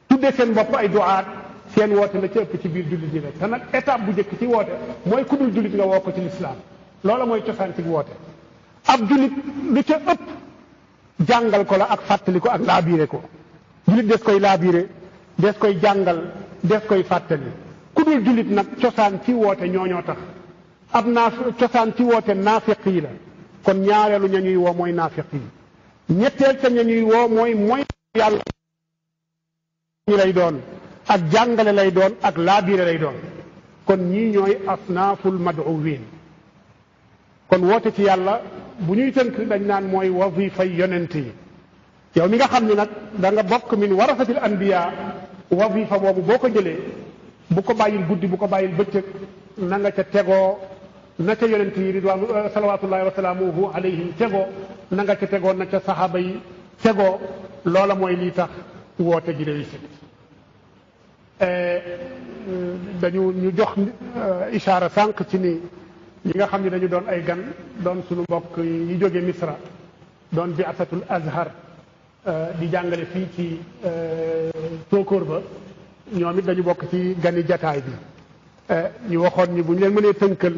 tudde seen bopp ay duaat seen woote la ci ëpp ci biir jullit ñi rek te nag étape bu njëkk ci woote mooy ku dul jullit nga woo ko ci lislaam loola mooy cosaan ci woote ab jullit lu ca ëpp jàngal ko la ak fàttali ko ak laabiire ko jullit des koy laabiire des koy jàngal des koy fàttali ku dul jullit nag cosaan ci woote ñoo tax ab cosaan ci woote naafiq yi la kon ñaareelu ña ñuy woo mooy naafiq yi ñetteel ca ña ñuy woo mooy yàlla ñi lay doon ak jàngale lay doon ak laabiire lay doon kon ñii ñooy asnaaful mad'uwin kon woote ci yàlla bu ñuy tënk dañ naan mooy wazifay yonent yi yow mi nga xam ni nag da nga bokk min warasatil anbiya wazifa boobu boo ko jëlee bu ko bàyyil guddi bu ko bàyyil bëccëg na nga ca tegoo na ca yonent yi ridwaanu salawatullahi wa salaamuhu alayhim tegoo na nga ca tegoo na ca saxaaba yi tegoo loola mooy lii tax woote ji réussite ñu jox ishaara sànq ci ni ñi nga xam ne dañu doon ay gan doon suñu mbokk yi jóge Misra doon bi'asatul Azhar di jàngale fii ci Tóokóor ba ñoom it dañu bokk ci gani jataay bi ñu waxoon ni bu ñu leen mënee tënkal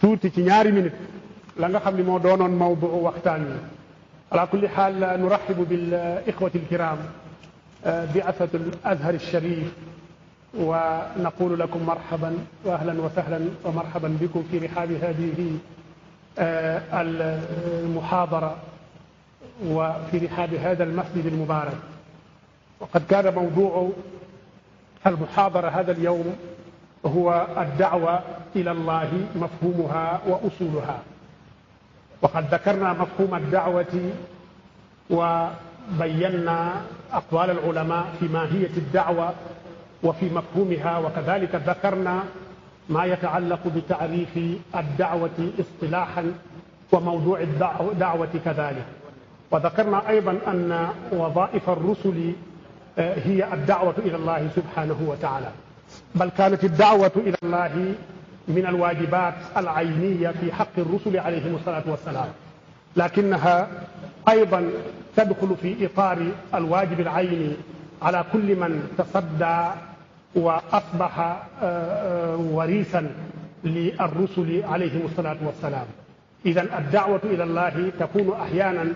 tuuti ci ñaari minute la nga xam ni moo doonoon mawdu waxtaan wi ala kulli xaal nuraxibu bil ixwati alkiram bi'asatul Azhar alsharif wa naqulu lakum marhaban wa ahlan wa sahlan wa marhaban bikum fi rihaabi hadihi المحاضرة وفي رحاب هذا المسجد المبارك وقد كان موضوع المحاضرة هذا اليوم هو الدعوة إلى الله مفهومها وأصولها وقد ذكرنا مفهوم الدعوة وبينا أقوال العلماء في ماهية الدعوة وفي مفهومها وكذلك ذكرنا ما يتعلق بتعريف الدعوة اصطلاحا وموضوع الدعوة كذلك. وذكرنا أيضا أن وظائف الرسل هي الدعوة إلى الله سبحانه وتعالى، بل كانت الدعوة إلى الله من الواجبات العينية في حق الرسل عليهم الصلاة والسلام، لكنها أيضا تدخل في إطار الواجب العيني على كل من تصدى وأصبح وريثا للرسل عليهم الصلاة والسلام. إذن الدعوة إلى الله تكون أحيانا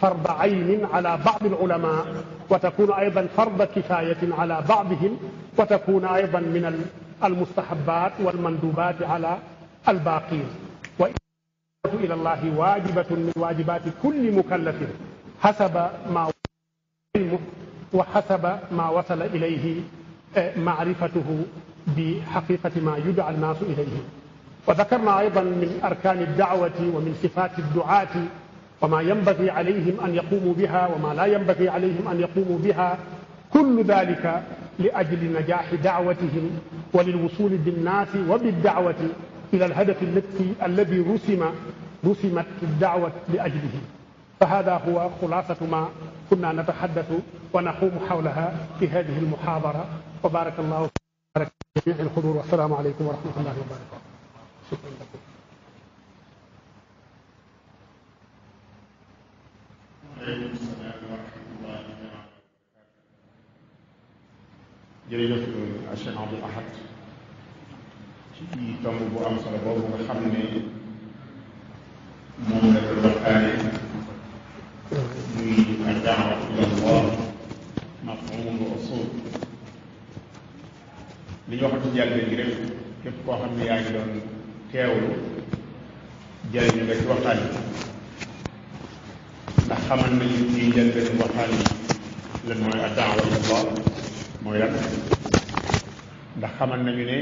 فرض عين على بعض العلماء، وتكون أيضا فرض كفاية على بعضهم، وتكون أيضا من المستحبات والمندوبات على الباقين. والدعوة إلى الله واجبة من واجبات كل مكلف حسب ما علمه وحسب ما وصل إليه معرفته بحقيقة ما يدعى الناس إليه. وذكرنا أيضا من أركان الدعوة ومن صفات الدعاة وما ينبغي عليهم أن يقوموا بها وما لا ينبغي عليهم أن يقوموا بها، كل ذلك لأجل نجاح دعوتهم وللوصول بالناس وبالدعوة إلى الهدف الذي رسمت الدعوة لأجله. فهذا هو خلاصة ما كنا نتحدث ونقوم حولها في هذه المحاضرة. وبارك الله فيكم جميع الحضور، والسلام عليكم ورحمة الله وبركاته. شكرا لكم. وعليكم السلام ورحمة الله وبركاته. jërëjëf Cheikh Abdoul Ahad ci tomb bu am solo boobu nga xam ne moom la doon waxtaane muy ad-da'wa ila Allah mafhum wa usul. li ñu waxati njëlbeen gi rek képp koo xam ne yaa ngi doon teewlu jëriñu nga ci waxtaan yi, ndax xamal nañu ci njëlbeen waxtaan yi lan mooy ad-da'wa ila Allah mooy lan, ndax xamal nañu ne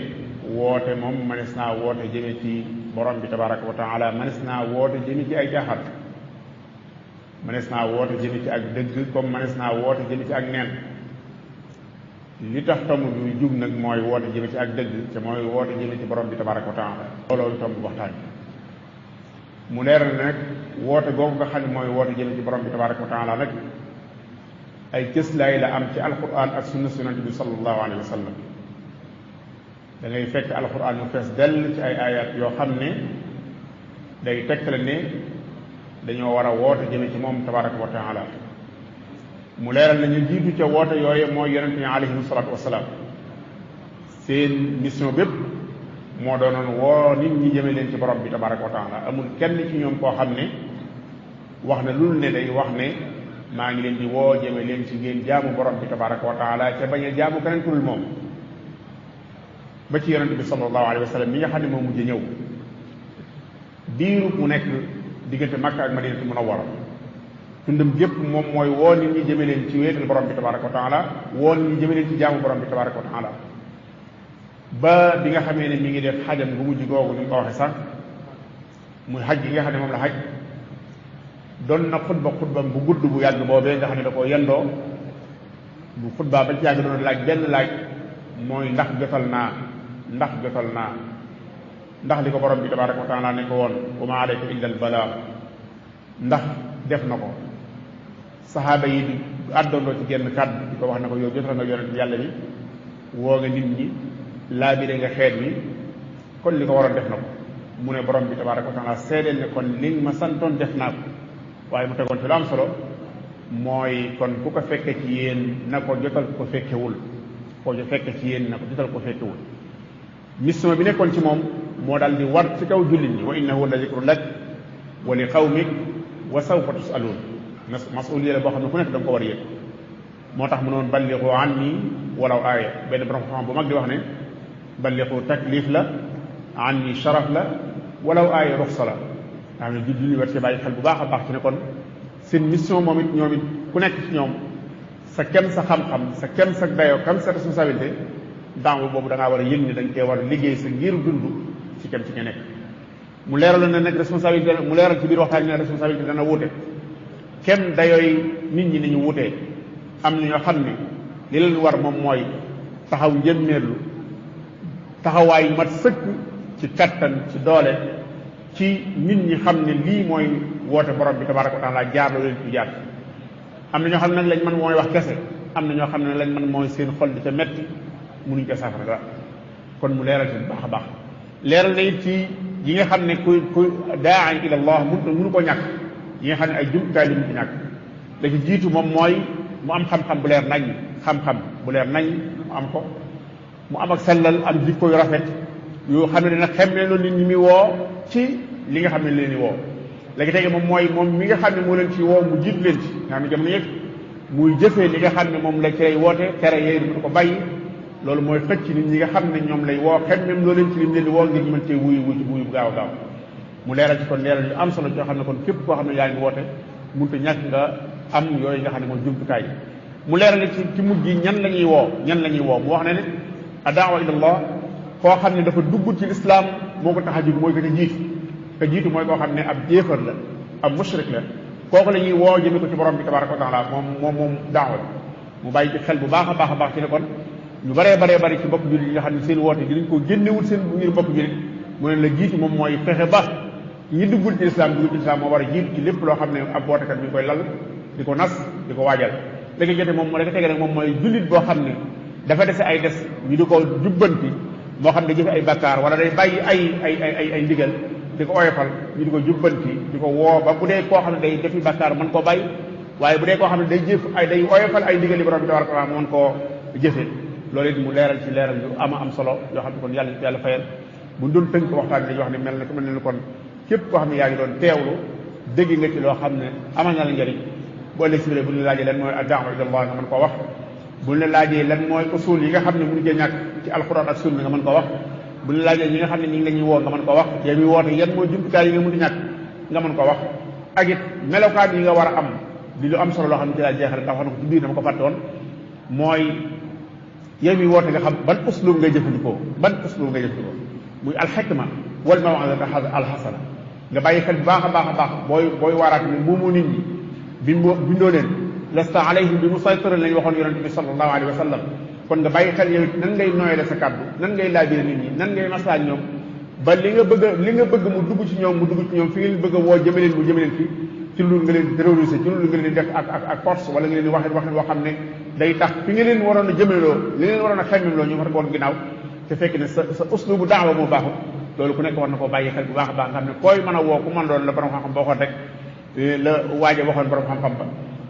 woote moom mënees naa woote jëme ci borom bi tabaraka wa taala, mënees naa woote jëme ci ay jaaxal, mënees naa woote jëme ci ak dëgg comme mënees naa woote jëme ci ak neen. li tax tomb bi jug nag mooy woote jëme ci ak dëgg te mooy woote jëme ci borom bi tabaraka wa taala. looloo tomb waxtaan bi mu leeral ne nag woote googu nga xam ne mooy woote jëme ci borom bi tabaraka wa taala nag ay cëslaay la am ci alquran ak sunna sunnat bi sallallahu alayhi wa sallam. da ngay fekk alquran mu fees dell ci ay ayat yoo xam ne day tegtale ne dañoo war a woote jëme ci moom tabaraka wa taala. mu leeral nañu jiitu ca woote yooye mooy yonente yi alayhim salaatu wasalaam. seen mission bépp moo doonoon woo nit ñi jëme leen ci borom bi tabaraka wa taala. amul kenn ci ñoom koo xam ne wax na lul ne day wax ne maa ngi leen di woo jëme leen ci ngeen jaamu borom bi tabaraka wa taala ca bañ a jaamu keneen ku dul moom. ba ci yonente bi sallallahu alayhi wa sallam mi nga xam ne moo mujj ñëw diiru mu nekk diggante Makka ak Madinatu Munawwara, tundam gépp moom mooy woo nit ñi jëme leen ci wéetal borom bi tabaraka wa taala, woo nit ñi jëme leen ci jaamu borom bi tabaraka wa taala. ba bi nga xamee ne mi ngi def xajam bu mujj googu ni nga ko waxee sax muy xaj gi nga xam ne moom la xaj, doon na xutbam bu gudd bu yàgg boobee nga xam ne da koo yendoo. bu xutbaa ba ci yàgg doon laaj benn laaj mooy ndax jotal naa ndax li ko borom bi tabaraka wa taala ne ko woon wa ma alayka illa al balagh ndax def na ko. saxaaba yi di àddondoo ci genn kàddu di ko wax ne ko yow jotal nga yonent yàlla bi, woo nga nit ñi, laabire nga xeet wi, kon li ko waroon def na ko. mu ne borom bi tabaraka wa taala seedeel ne kon li ma santoon def naa ko. waaye mu tegoon ci lu am solo mooy kon ku ko fekke ci yéen na ko jotal ku ko fekkewul, koo fekke ci yéen na ko jotal ko fekkewul. mission bi nekkoon ci moom moo daal di war ci kaw jullit ñi. wa innahu la zikru lak wa li qawmik wa sawfa tusaluun. masuuliya la boo xam ne ku nekk da nga ko war a yëg. moo tax mu noon balligu anni walaw aaya. benn borom xam bu mag di wax ne balligu taklif la, anni sharaf la, walaw aaya ruxsa la. nga xam ne jullit ñi war ci bàyyi xel bu baax a baax ci ne kon seen mission moom it ñoom it ku nekk ci ñoom sa kem sa xam-xam sa kem sa dayoo kem sa responsabilité daaw boobu da ngaa war a yëg ni dañ koy war a liggéey sa ngir dund ci kem ci nga nekk. mu leeral na nag responsabilité, mu leeral ci biir waxtaan ne responsabilité dana wuute kem dayooy nit ñi ni ñu wutee. am na ñoo xam ne li leen war moom mooy taxaw njëmmeerlu taxawaay mat sëkk ci kattan ci doole ci nit ñi xam ne lii mooy woote borom bi tabaraka wa taala jaar la leen ci jaar. am na ñoo xam ne nag lañ mën mooy wax kese am na ñoo xam ne lañ mën mooy seen xol di ca metti mënuñ ko safara dara kon mu leeral ci bu baax a baax leeral na it ci yi nga xam ne ku daa ila allah mënu ko ñàkk yi nga xam ne ay jumtukaay li mu ci ñàkk da ci jiitu moom mooy mu am xam-xam bu leer nañ xam-xam bu leer nañ mu am ko mu am ak sellal am jikko yu rafet yoo xam ne dina xemme loolu nit ñi mi woo ci li nga xam ne leen di woo léegi tey moom mooy moom mi nga xam ne moo leen ci woo mu jiit leen ci nga xam ne jamono yëpp muy jëfee li nga xam ne moom la ci lay woote tere yooyu du ko bàyyi loolu mooy xëcc nit ñi nga xam ne ñoom lay woo xemmem loo leen ci lim leen di woo ngir ñu mën cee wuyu bu gaaw a gaaw mu leeral ci kon leeral yu am solo yoo xam ne kon képp koo xam ne yaa ngi woote mënut a ñàkk nga am yooyu nga xam ne mooy jumtukaay mu leeral ci mujj gi ñan la ñuy woo mu wax ne ne adaawa ila allah koo xam ne dafa dugg ci lislaam moo ko tax a jóg mooy ka jiitu mooy koo xam ne ab jéefar la ab mushrik la kooku la ñuy woo jëme ko ci borom bi tabaraka wa taala moom daawa mu bàyyi ci xel bu baax a baax ci ne kon ñu baree ci bokk jullit yi nga xam ne seen woote dinañ ko génnewul seen ngir bokk jullit mu ne la jiitu moom mooy fexe ba ñi duggul ci lislaam moo war a jiitu ci lépp loo xam ne ab wootekat mi ngi koy lal di ko nas di ko waajal léegi jote moom la ko tege rek moom mooy jullit boo xam ne dafa dese ay des ñu di ko jubbanti moo xam ne jëfe ay bakkaar wala day bàyyi ay ndigal di ko oyofal ñu di ko jubbanti di ko woo ba bu dee koo xam ne day defi bakkaar mën koo bàyyi waaye bu dee koo xam ne day jëf day oyofal ay ndigal yi borom bi tabaraka taala mën koo jëfe loolu it mu leeral ci leeral yu am solo yoo xam ne kon yàlla fayal bu doon tënk waxtaan bi dañuy wax ne mel na kon képp koo xam ne yaa ngi doon teewlu dégg nga ci loo xam ne amal na la njëriñ bu ëllëg si bu ñu laajee lan mooy ad-da'wa ila Allah nga mën koo wax bu ñu la laajee lan mooy usul yi nga xam ne mënu cee ñàkk ci alquran ak sunna nga mën koo wax bu ñu laajee ñi nga xam ne ñi ngi la ñuy woo nga mën koo wax yow mi woote yan mooy jumtukaay yi nga mënut a ñàkk nga mën koo wax ak it melokaan yi nga war a am di lu am solo loo xam ne ci laa jeexal ndax wax na ko ci biir dama ko fàtte woon mooy yow mi woote nga xam ban uslub ngay jëfandikoo muy alxikma wal maw'izata alxasana nga bàyyi xel bu baax a baax booy waaraat ne moomoo nit ñi bindoo leen lasta alayhim bi musaytirin lañ waxoon yonente bi sallallahu alayhi wa sallam kon nga bàyyi xel yow nan ngay nooyale sa kàddu nan ngay laabire nit ñi nan ngay maslaa ñoom ba li nga bëgg mu dugg ci ñoom fi nga leen bëgg a woo jëme leen fi ci lu nga leen terroriser ci lu nga leen def ak force wala nga leen waxit woo xam ne day tax fi nga leen waroon a jëmeloo li leen waroon a xemmemloo ñu war ko woon ginnaaw te fekk ne sa uslubu daawa moo baaxut loolu ku nekk war na koo bàyyi xel bu baax a baax nga xam ne koy mën a woo ku mën doon la borom xam-xam ba waxoon rek la waaje waxoon borom xam-xam ba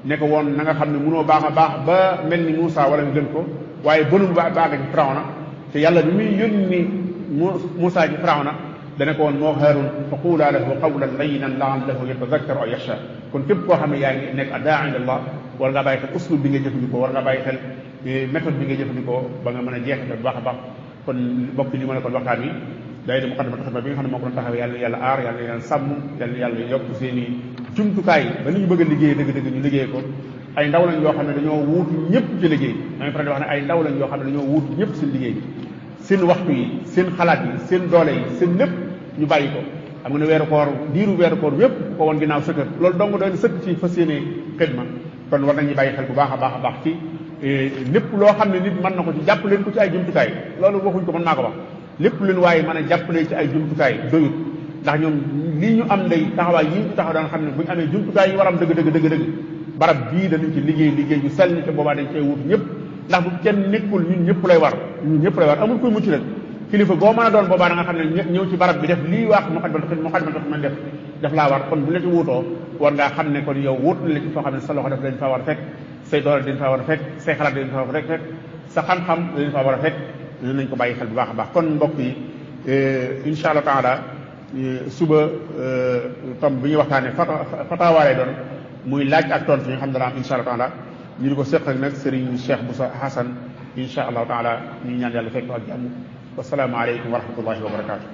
ne ko woon na nga xam ne mënoo baax a baax ba mel ni Moussa wala nga gën ko waaye bënul ba nga ci Firawna te yàlla bi muy yónni Moussa ci Firawna dana ko woon moo Haarun fa quulaa lahu qawlan layyinan la'allahu yatadakkaru aw yaxsha kon képp koo xam ne yaa ngi nekk daa ila Allah war ngaa bàyyi xel uslub bi nga jëfandikoo war ngaa bàyyi xel méthode bi nga jëfandikoo ba nga mën a jeexital bu baax a baax kon mbokk li ma ne kon waxtaan wi day de Muqaddamatul Xidma bi nga xam ne moo ko doon taxawee yàlla aar yàlla sàmm yàlla yokk seen i jumtukaay ba li ñu bëgg a liggéey dëgg-dëgg ñu liggéey ko ay ndaw lañ yoo xam ne dañoo wuutu ñëpp ci liggéey damay faral di wax ne ay ndaw lañ yoo xam ne dañoo wuutu ñëpp seen liggéey seen waxtu yi seen xalaat yi seen doole yi seen lépp ñu bàyyi ko xam nga ne weeru koor yépp ko woon ginnaaw sa kër loolu dong doon sëkk ci fas yéene xidma kon war nañu bàyyi xel bu baax a baax ci lépp loo xam ne nit mën na ko ci jàpp leen ko ci ay jumtukaay loolu waxuñ ko mën maa ko wax lépp leen waaye mën a jàppale ci ay jumtukaay doyut ndax ñoom lii ñu am day taxawaay yi ñu taxaw daan xam ne bu ñu amee jumtukaay yi war am dëgg barab bii danañ ci liggéey yu sell te boobaa dañ cay wut ñëpp ndax bu kenn nekkul ñun ñëpp lay war amul koy mucc rek kilifa goo mën a doon boobaa da nga xam ne ñëw ci barab bi def lii wax Muqaddamatul Xidma def laa war kon bu la ci wuutoo war ngaa xam ne kon yow wut la ci foo xam ne sa loxo def dañ fa war a fekk say doole dañ fa war a fekk say xalaat dañ fa war a fekk sa xam-xam dañ fa war a fekk nañ ko bàyyi xel bu baax a baax kon mbokk yi insha Allah taala suba tom bi ñuy waxtaane fatawaalee doon muy laaj ak tontu ñu xam dana am insha Allah taala ñu di ko seq ak nag Serigne Cheikh Boussa Hassan insha Allah taala ñu ñaan yàlla fekk ak jàmm wasalaamu aleykum wa rahmatullahi wa barakatuh